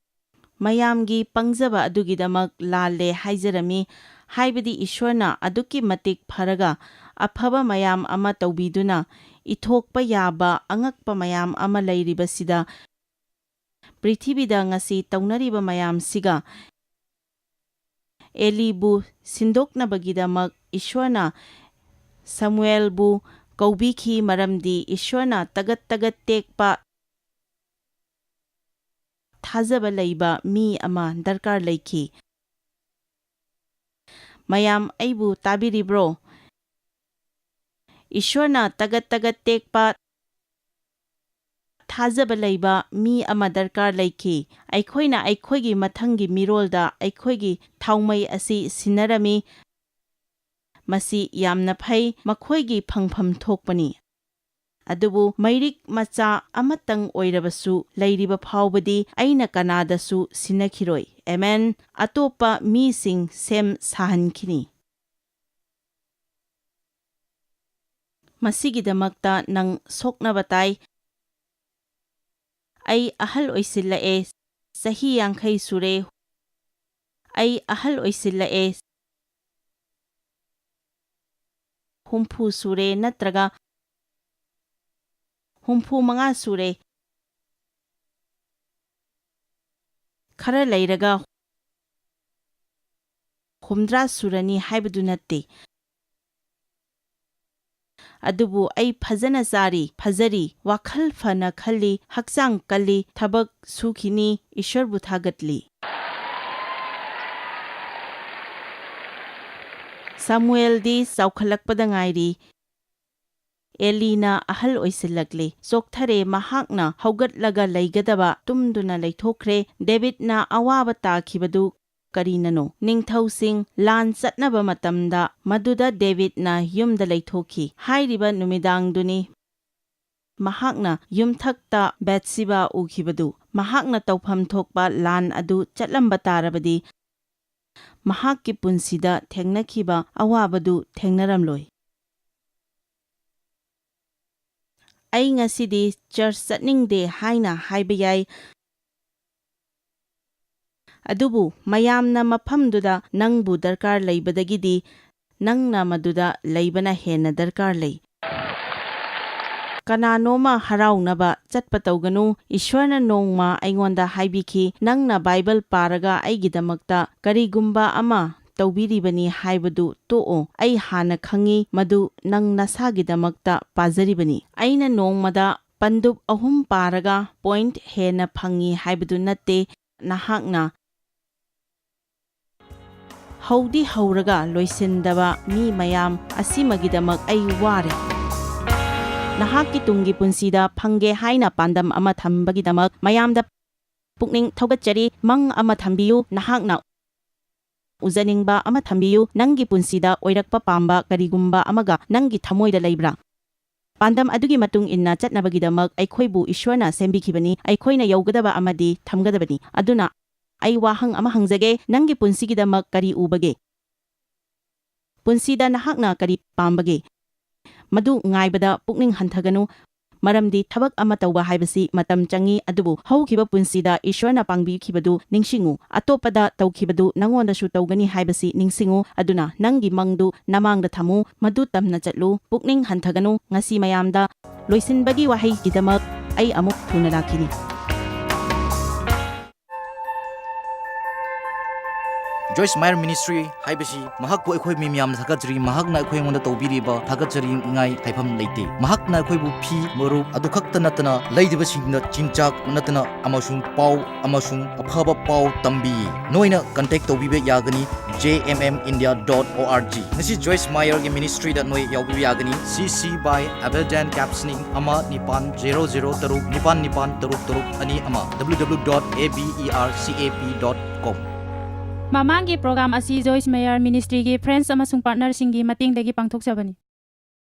ꯃꯌꯥꯝꯒꯤ ꯄꯪꯖꯕ ꯑꯗꯨꯒꯤꯗꯃꯛ ꯂꯥꯜꯂꯦ ꯍꯥꯏꯖꯔꯝꯃꯤ, ꯍꯥꯏꯕꯗꯤ ꯏꯁ꯭ꯋꯔꯅ ꯑꯗꯨꯛꯀꯤ ꯃꯇꯤꯛ ꯐꯔꯒ ꯑꯐꯕ ꯃꯌꯥꯝ ꯑꯃ ꯇꯧꯕꯤꯗꯨꯅ ꯏꯊꯣꯛꯄ ꯌꯥꯕ ꯑꯉꯛꯄ ꯃꯌꯥꯝ ꯑꯃ ꯂꯩꯔꯤꯕꯁꯤꯗ, ꯄ꯭ꯔꯤꯊꯤꯕꯤꯗ ꯉꯁꯤ ꯇꯧꯅꯔꯤꯕ ꯃꯌꯥꯝꯁꯤꯒ ꯑꯦꯂꯤꯕꯨ ꯁꯤꯟꯗꯣꯛꯅꯕꯒꯤꯗꯃꯛ ꯏꯁ꯭ꯋꯔꯅ ꯁꯃꯨꯑꯦꯜꯕꯨ ꯀꯧꯕꯤꯈꯤ, ꯃꯔꯝꯗꯤ ꯏꯁ꯭ꯋꯔꯅ ꯇꯒꯠ ꯇꯒꯠ ꯇꯦꯛꯄ ꯊꯥꯖꯕ ꯂꯩꯕ ꯃꯤ ꯑꯃ ꯗꯔꯀꯥꯔ ꯂꯩꯈꯤ꯫ ꯃꯌꯥꯝ ꯑꯩꯕꯨ ꯇꯥꯕꯤꯔꯤꯕ꯭ꯔꯣ? ꯏꯁ꯭ꯋꯔꯅ ꯇꯒꯠ ꯇꯒꯠ ꯇꯦꯛꯄ ꯊꯥꯖꯕ ꯂꯩꯕ ꯃꯤ ꯑꯃ ꯗꯔꯀꯥꯔ ꯂꯩꯈꯤ꯫ ꯑꯩꯈꯣꯏꯅ ꯑꯩꯈꯣꯏꯒꯤ ꯃꯊꯪꯒꯤ ꯃꯤꯔꯣꯜꯗ ꯑꯩꯈꯣꯏꯒꯤ ꯊꯥꯎꯃꯩ ꯑꯁꯤ ꯁꯤꯟꯅꯔꯝꯃꯤ꯫ ꯃꯁꯤ ꯌꯥꯝꯅ ꯐꯩ, ꯃꯈꯣꯏꯒꯤ ꯐꯪꯐꯝ ꯊꯣꯛꯄꯅꯤ꯫ ꯑꯗꯨꯕꯨ ꯃꯩꯔꯤꯛ ꯃꯆꯥ ꯑꯃꯇꯪ ꯑꯣꯏꯔꯕꯁꯨ ꯂꯩꯔꯤꯕ ꯐꯥꯎꯕꯗꯤ ꯑꯩꯅ ꯀꯅꯥꯗꯁꯨ ꯁꯤꯟꯅꯈꯤꯔꯣꯏ꯫ ꯑꯦꯃꯦꯟ꯫ ꯑꯇꯣꯞꯄ ꯃꯤꯁꯤꯡ ꯁꯦꯝ ꯁꯥꯍꯟꯈꯤꯅꯤ꯫ ꯃꯁꯤꯒꯤꯗꯃꯛꯇ ꯅꯪ ꯁꯣꯛꯅꯕ ꯇꯥꯏ꯫ ꯑꯩ ꯑꯍꯜ ꯑꯣꯏꯁꯤꯜꯂꯛꯑꯦ, ꯆꯍꯤ ꯌꯥꯡꯈꯩ ꯁꯨꯔꯦ꯫ ꯑꯩ ꯑꯍꯜ ꯑꯣꯏꯁꯤꯜꯂꯛꯑꯦ, ꯍꯨꯝꯐꯨ ꯁꯨꯔꯦ ꯅꯠꯇ꯭ꯔꯒ ꯍꯨꯝꯐꯨ ꯃꯉꯥ ꯁꯨꯔꯦ꯫ ꯈꯔ ꯂꯩꯔꯒ ꯍꯨꯝꯗ꯭ꯔꯥ ꯁꯨꯔꯅꯤ ꯍꯥꯏꯕꯗꯨ ꯅꯠꯇꯦ꯫ ꯑꯗꯨꯕꯨ ꯑꯩ ꯐꯖꯅ ꯆꯥꯔꯤ, ꯐꯖꯔꯤ, ꯋꯥꯈꯜ ꯐꯅ ꯈꯜꯂꯤ, ꯍꯛꯆꯥꯡ ꯀꯜꯂꯤ, ꯊꯕꯛ ꯁꯨꯈꯤꯅꯤ, ꯏꯁ꯭ꯋꯔꯕꯨ ꯊꯥꯒꯠꯂꯤ꯫ ꯁꯥꯃꯨꯑꯦꯜꯗꯤ ꯆꯥꯎꯈꯠꯂꯛꯄꯗ ꯉꯥꯏꯔꯤ꯫ ꯑꯦꯂꯤꯅ ꯑꯍꯜ ꯑꯣꯏꯁꯤꯜꯂꯛꯂꯦ꯫ ꯆꯣꯛꯊꯔꯦ꯫ ꯃꯍꯥꯛꯅ ꯍꯧꯒꯠꯂꯒ ꯂꯩꯒꯗꯕ ꯇꯨꯝꯗꯨꯅ ꯂꯩꯊꯣꯛꯈ꯭ꯔꯦ꯫ ꯗꯦꯕꯤꯗꯅ ꯑꯋꯥꯕ ꯇꯥꯈꯤꯕꯗꯨ ꯀꯔꯤꯅꯅꯣ? ꯅꯤꯡꯊꯧꯁꯤꯡ ꯂꯥꯟ ꯆꯠꯅꯕ ꯃꯇꯝꯗ ꯃꯗꯨꯗ ꯗꯦꯕꯤꯗꯅ ꯌꯨꯝꯗ ꯂꯩꯊꯣꯛꯈꯤ꯫ ꯍꯥꯏꯔꯤꯕ ꯅꯨꯃꯤꯗꯥꯡꯗꯨꯅꯤ ꯃꯍꯥꯛꯅ ꯌꯨꯝꯊꯛꯇ ꯕꯦꯠꯁꯤꯕꯥ ꯎꯈꯤꯕꯗꯨ꯫ ꯃꯍꯥꯛꯅ ꯇꯧꯐꯝ ꯊꯣꯛꯄ ꯂꯥꯟ ꯑꯗꯨ ꯆꯠꯂꯝꯕ ꯇꯥꯔꯕꯗꯤ, ꯃꯍꯥꯛꯀꯤ ꯄꯨꯟꯁꯤꯗ ꯊꯦꯡꯅꯈꯤꯕ ꯑꯋꯥꯕꯗꯨ ꯊꯦꯡꯅꯔꯝꯂꯣꯏ꯫ "ꯑꯩ ꯉꯁꯤꯗꯤ ꯆꯔꯆ ꯆꯠꯅꯤꯡꯗꯦ" ꯍꯥꯏꯅ ꯍꯥꯏꯕ ꯌꯥꯏ, ꯑꯗꯨꯕꯨ ꯃꯌꯥꯝꯅ ꯃꯐꯝꯗꯨꯗ ꯅꯪꯕꯨ ꯗꯔꯀꯥꯔ ꯂꯩꯕꯗꯒꯤꯗꯤ ꯅꯪꯅ ꯃꯗꯨꯗ ꯂꯩꯕꯅ ꯍꯦꯟꯅ ꯗꯔꯀꯥꯔ ꯂꯩ꯫ ꯀꯅꯥꯅꯣꯃ ꯍꯔꯥꯎꯅꯕ ꯆꯠꯄ ꯇꯧꯒꯅꯨ꯫ ꯏꯁ꯭ꯋꯔꯅ ꯅꯣꯡꯃ ꯑꯩꯉꯣꯟꯗ ꯍꯥꯏꯕꯤꯈꯤ, "ꯅꯪꯅ ꯕꯥꯏꯕꯜ ꯄꯥꯔꯒ ꯑꯩꯒꯤꯗꯃꯛꯇ ꯀꯔꯤꯒꯨꯝꯕ ꯑꯃ ꯇꯧꯕꯤꯔꯤꯕꯅꯤ ꯍꯥꯏꯕꯗꯨ ꯇꯣꯛꯑꯣ꯫ ꯑꯩ ꯍꯥꯟꯅ ꯈꯪꯏ ꯃꯗꯨ ꯅꯪ ꯅꯁꯥꯒꯤꯗꯃꯛꯇ ꯄꯥꯖꯔꯤꯕꯅꯤ"꯫ ꯑꯩꯅ ꯅꯣꯡꯃꯗ ꯄꯟꯗꯨꯞ ꯑꯍꯨꯝ ꯄꯥꯔꯒ ꯄꯣꯏꯟꯠ ꯍꯦꯟꯅ ꯐꯪꯏ ꯍꯥꯏꯕꯗꯨ ꯅꯠꯇꯦ꯫ ꯅꯍꯥꯛꯅ ꯍꯧꯗꯤ ꯍꯧꯔꯒ ꯂꯣꯏꯁꯤꯟꯗꯕ ꯃꯤ ꯃꯌꯥꯝ ꯑꯁꯤꯃꯒꯤꯗꯃꯛ ꯑꯩ ꯋꯥꯔꯦ꯫ ꯅꯍꯥꯛꯀꯤ ꯇꯨꯡꯒꯤ ꯄꯨꯟꯁꯤꯗ ꯐꯪꯒꯦ ꯍꯥꯏꯅ ꯄꯥꯟꯗꯝ ꯑꯃ ꯊꯝꯕꯒꯤꯗꯃꯛ ꯃꯌꯥꯝꯗ ꯄꯨꯛꯅꯤꯡ ꯊꯧꯒꯠꯆꯔꯤ꯫ ꯃꯪ ꯑꯃ ꯊꯝꯕꯤꯌꯨ꯫ ꯅꯍꯥꯛꯅ ꯎꯖꯅꯤꯡꯕ ꯑꯃ ꯊꯝꯕꯤꯌꯨ꯫ ꯅꯪꯒꯤ ꯄꯨꯟꯁꯤꯗ ꯑꯣꯏꯔꯛꯄ ꯄꯥꯝꯕ ꯀꯔꯤꯒꯨꯝꯕ ꯑꯃꯒ ꯅꯪꯒꯤ ꯊꯃꯣꯏꯗ ꯂꯩꯕ꯭ꯔꯥ? ꯄꯥꯟꯗꯝ ꯑꯗꯨꯒꯤ ꯃꯇꯨꯡ ꯏꯟꯅ ꯆꯠꯅꯕꯒꯤꯗꯃꯛ ꯑꯩꯈꯣꯏꯕꯨ ꯏꯁ꯭ꯋꯔꯅ ꯁꯦꯝꯕꯤꯈꯤꯕꯅꯤ꯫ ꯑꯩꯈꯣꯏꯅ ꯌꯧꯒꯗꯕ ꯑꯃꯗꯤ ꯊꯝꯒꯗꯕꯅꯤ꯫ ꯑꯗꯨꯅ ꯑꯩ ꯋꯥꯍꯪ ꯑꯃ ꯍꯪꯖꯒꯦ, ꯅꯪꯒꯤ ꯄꯨꯟꯁꯤꯒꯤꯗꯃꯛ ꯀꯔꯤ ꯎꯕꯒꯦ? ꯄꯨꯟꯁꯤꯗ ꯅꯍꯥꯛꯅ ꯀꯔꯤ ꯄꯥꯝꯕꯒꯦ? ꯃꯗꯨ ꯉꯥꯏꯕꯗ ꯄꯨꯛꯅꯤꯡ ꯍꯟꯊꯒꯅꯨ, ꯃꯔꯝꯗꯤ ꯊꯕꯛ ꯑꯃ ꯇꯧꯕ ꯍꯥꯏꯕꯁꯤ ꯃꯇꯝ ꯆꯪꯏ, ꯑꯗꯨꯕꯨ ꯍꯧꯈꯤꯕ ꯄꯨꯟꯁꯤꯗ ꯏꯁ꯭ꯋꯔꯅ ꯄꯥꯡꯕꯤꯈꯤꯕꯗꯨ ꯅꯤꯡꯁꯤꯡꯉꯨ꯫ ꯑꯇꯣꯞꯄꯗ ꯇꯧꯈꯤꯕꯗꯨ ꯅꯉꯣꯟꯗꯁꯨ ꯇꯧꯒꯅꯤ ꯍꯥꯏꯕꯁꯤ ꯅꯤꯡꯁꯤꯡꯉꯨ꯫ ꯑꯗꯨꯅ ꯅꯪꯒꯤ ꯃꯪꯗꯨ ꯅꯃꯥꯡꯗ ꯊꯝꯃꯨ, ꯃꯗꯨ ꯇꯝꯅ ꯆꯠꯂꯨ, ꯄꯨꯛꯅꯤꯡ ꯍꯟꯊꯒꯅꯨ꯫ ꯉꯁꯤ ꯃꯌꯥꯝꯗ ꯂꯣꯏꯁꯤꯟꯕꯒꯤ ꯋꯥꯍꯩꯒꯤꯗꯃꯛ ꯑꯩ ꯑꯃꯨꯛ ꯊꯨꯅ ꯂꯥꯛꯈꯤꯅꯤ꯫ Joyce Meyer Ministry ꯍꯥꯏꯕꯁꯤ ꯃꯍꯥꯛꯄꯨ ꯑꯩꯈꯣꯏ ꯃꯤ ꯃꯌꯥꯝꯅ ꯊꯥꯒꯠꯆꯔꯤ꯫ ꯃꯍꯥꯛꯅ ꯑꯩꯈꯣꯏ ꯑꯩꯉꯣꯟꯗ ꯇꯧꯕꯤꯔꯤꯕ ꯊꯥꯒꯠꯆꯅꯤꯡꯉꯥꯏ ꯍꯥꯏꯐꯝ ꯂꯩꯇꯦ꯫ ꯃꯍꯥꯛꯅ ꯑꯩꯈꯣꯏꯕꯨ ꯐꯤ, ꯃꯔꯨꯞ ꯑꯗꯨ ꯈꯛꯇ ꯅꯠꯇꯅ ꯂꯩꯔꯤꯕꯁꯤꯡꯗ ꯆꯤꯟꯖꯥꯛ ꯅꯠꯇꯅ ꯑꯃꯁꯨꯡ ꯄꯥꯎ ꯑꯃꯁꯨꯡ ꯑꯐꯕ ꯄꯥꯎ ꯇꯝꯕꯤ꯫ ꯅꯣꯏꯅ contact ꯇꯧꯕꯤꯕ ꯌꯥꯒꯅꯤ J M M India dot O R G꯫ ꯉꯁꯤ Joyce Meyer ꯒꯤ ministry ꯗ ꯅꯣꯏ ꯌꯥꯎꯕꯤꯕ ꯌꯥꯒꯅꯤ꯫ C C by Abeldan Captioning ꯑꯃ ꯅꯤꯄꯥꯟ ꯖꯦꯔꯣ ꯖꯦꯔꯣ ꯇꯔꯨꯛ ꯅꯤꯄꯥꯟ ꯅꯤꯄꯥꯟ ꯇꯔꯨꯛ ꯇꯔꯨꯛ ꯑꯅꯤ ꯑꯃ, W W W dot A B E R C A P dot com꯫ ꯃꯃꯥꯡꯒꯤ program ꯑꯁꯤ Joyce Meyer Ministry ꯒꯤ friends ꯑꯃꯁꯨꯡ partner ꯁꯤꯡꯒꯤ ꯃꯇꯦꯡꯗꯒꯤ ꯄꯥꯡꯊꯣꯛꯆꯕꯅꯤ꯫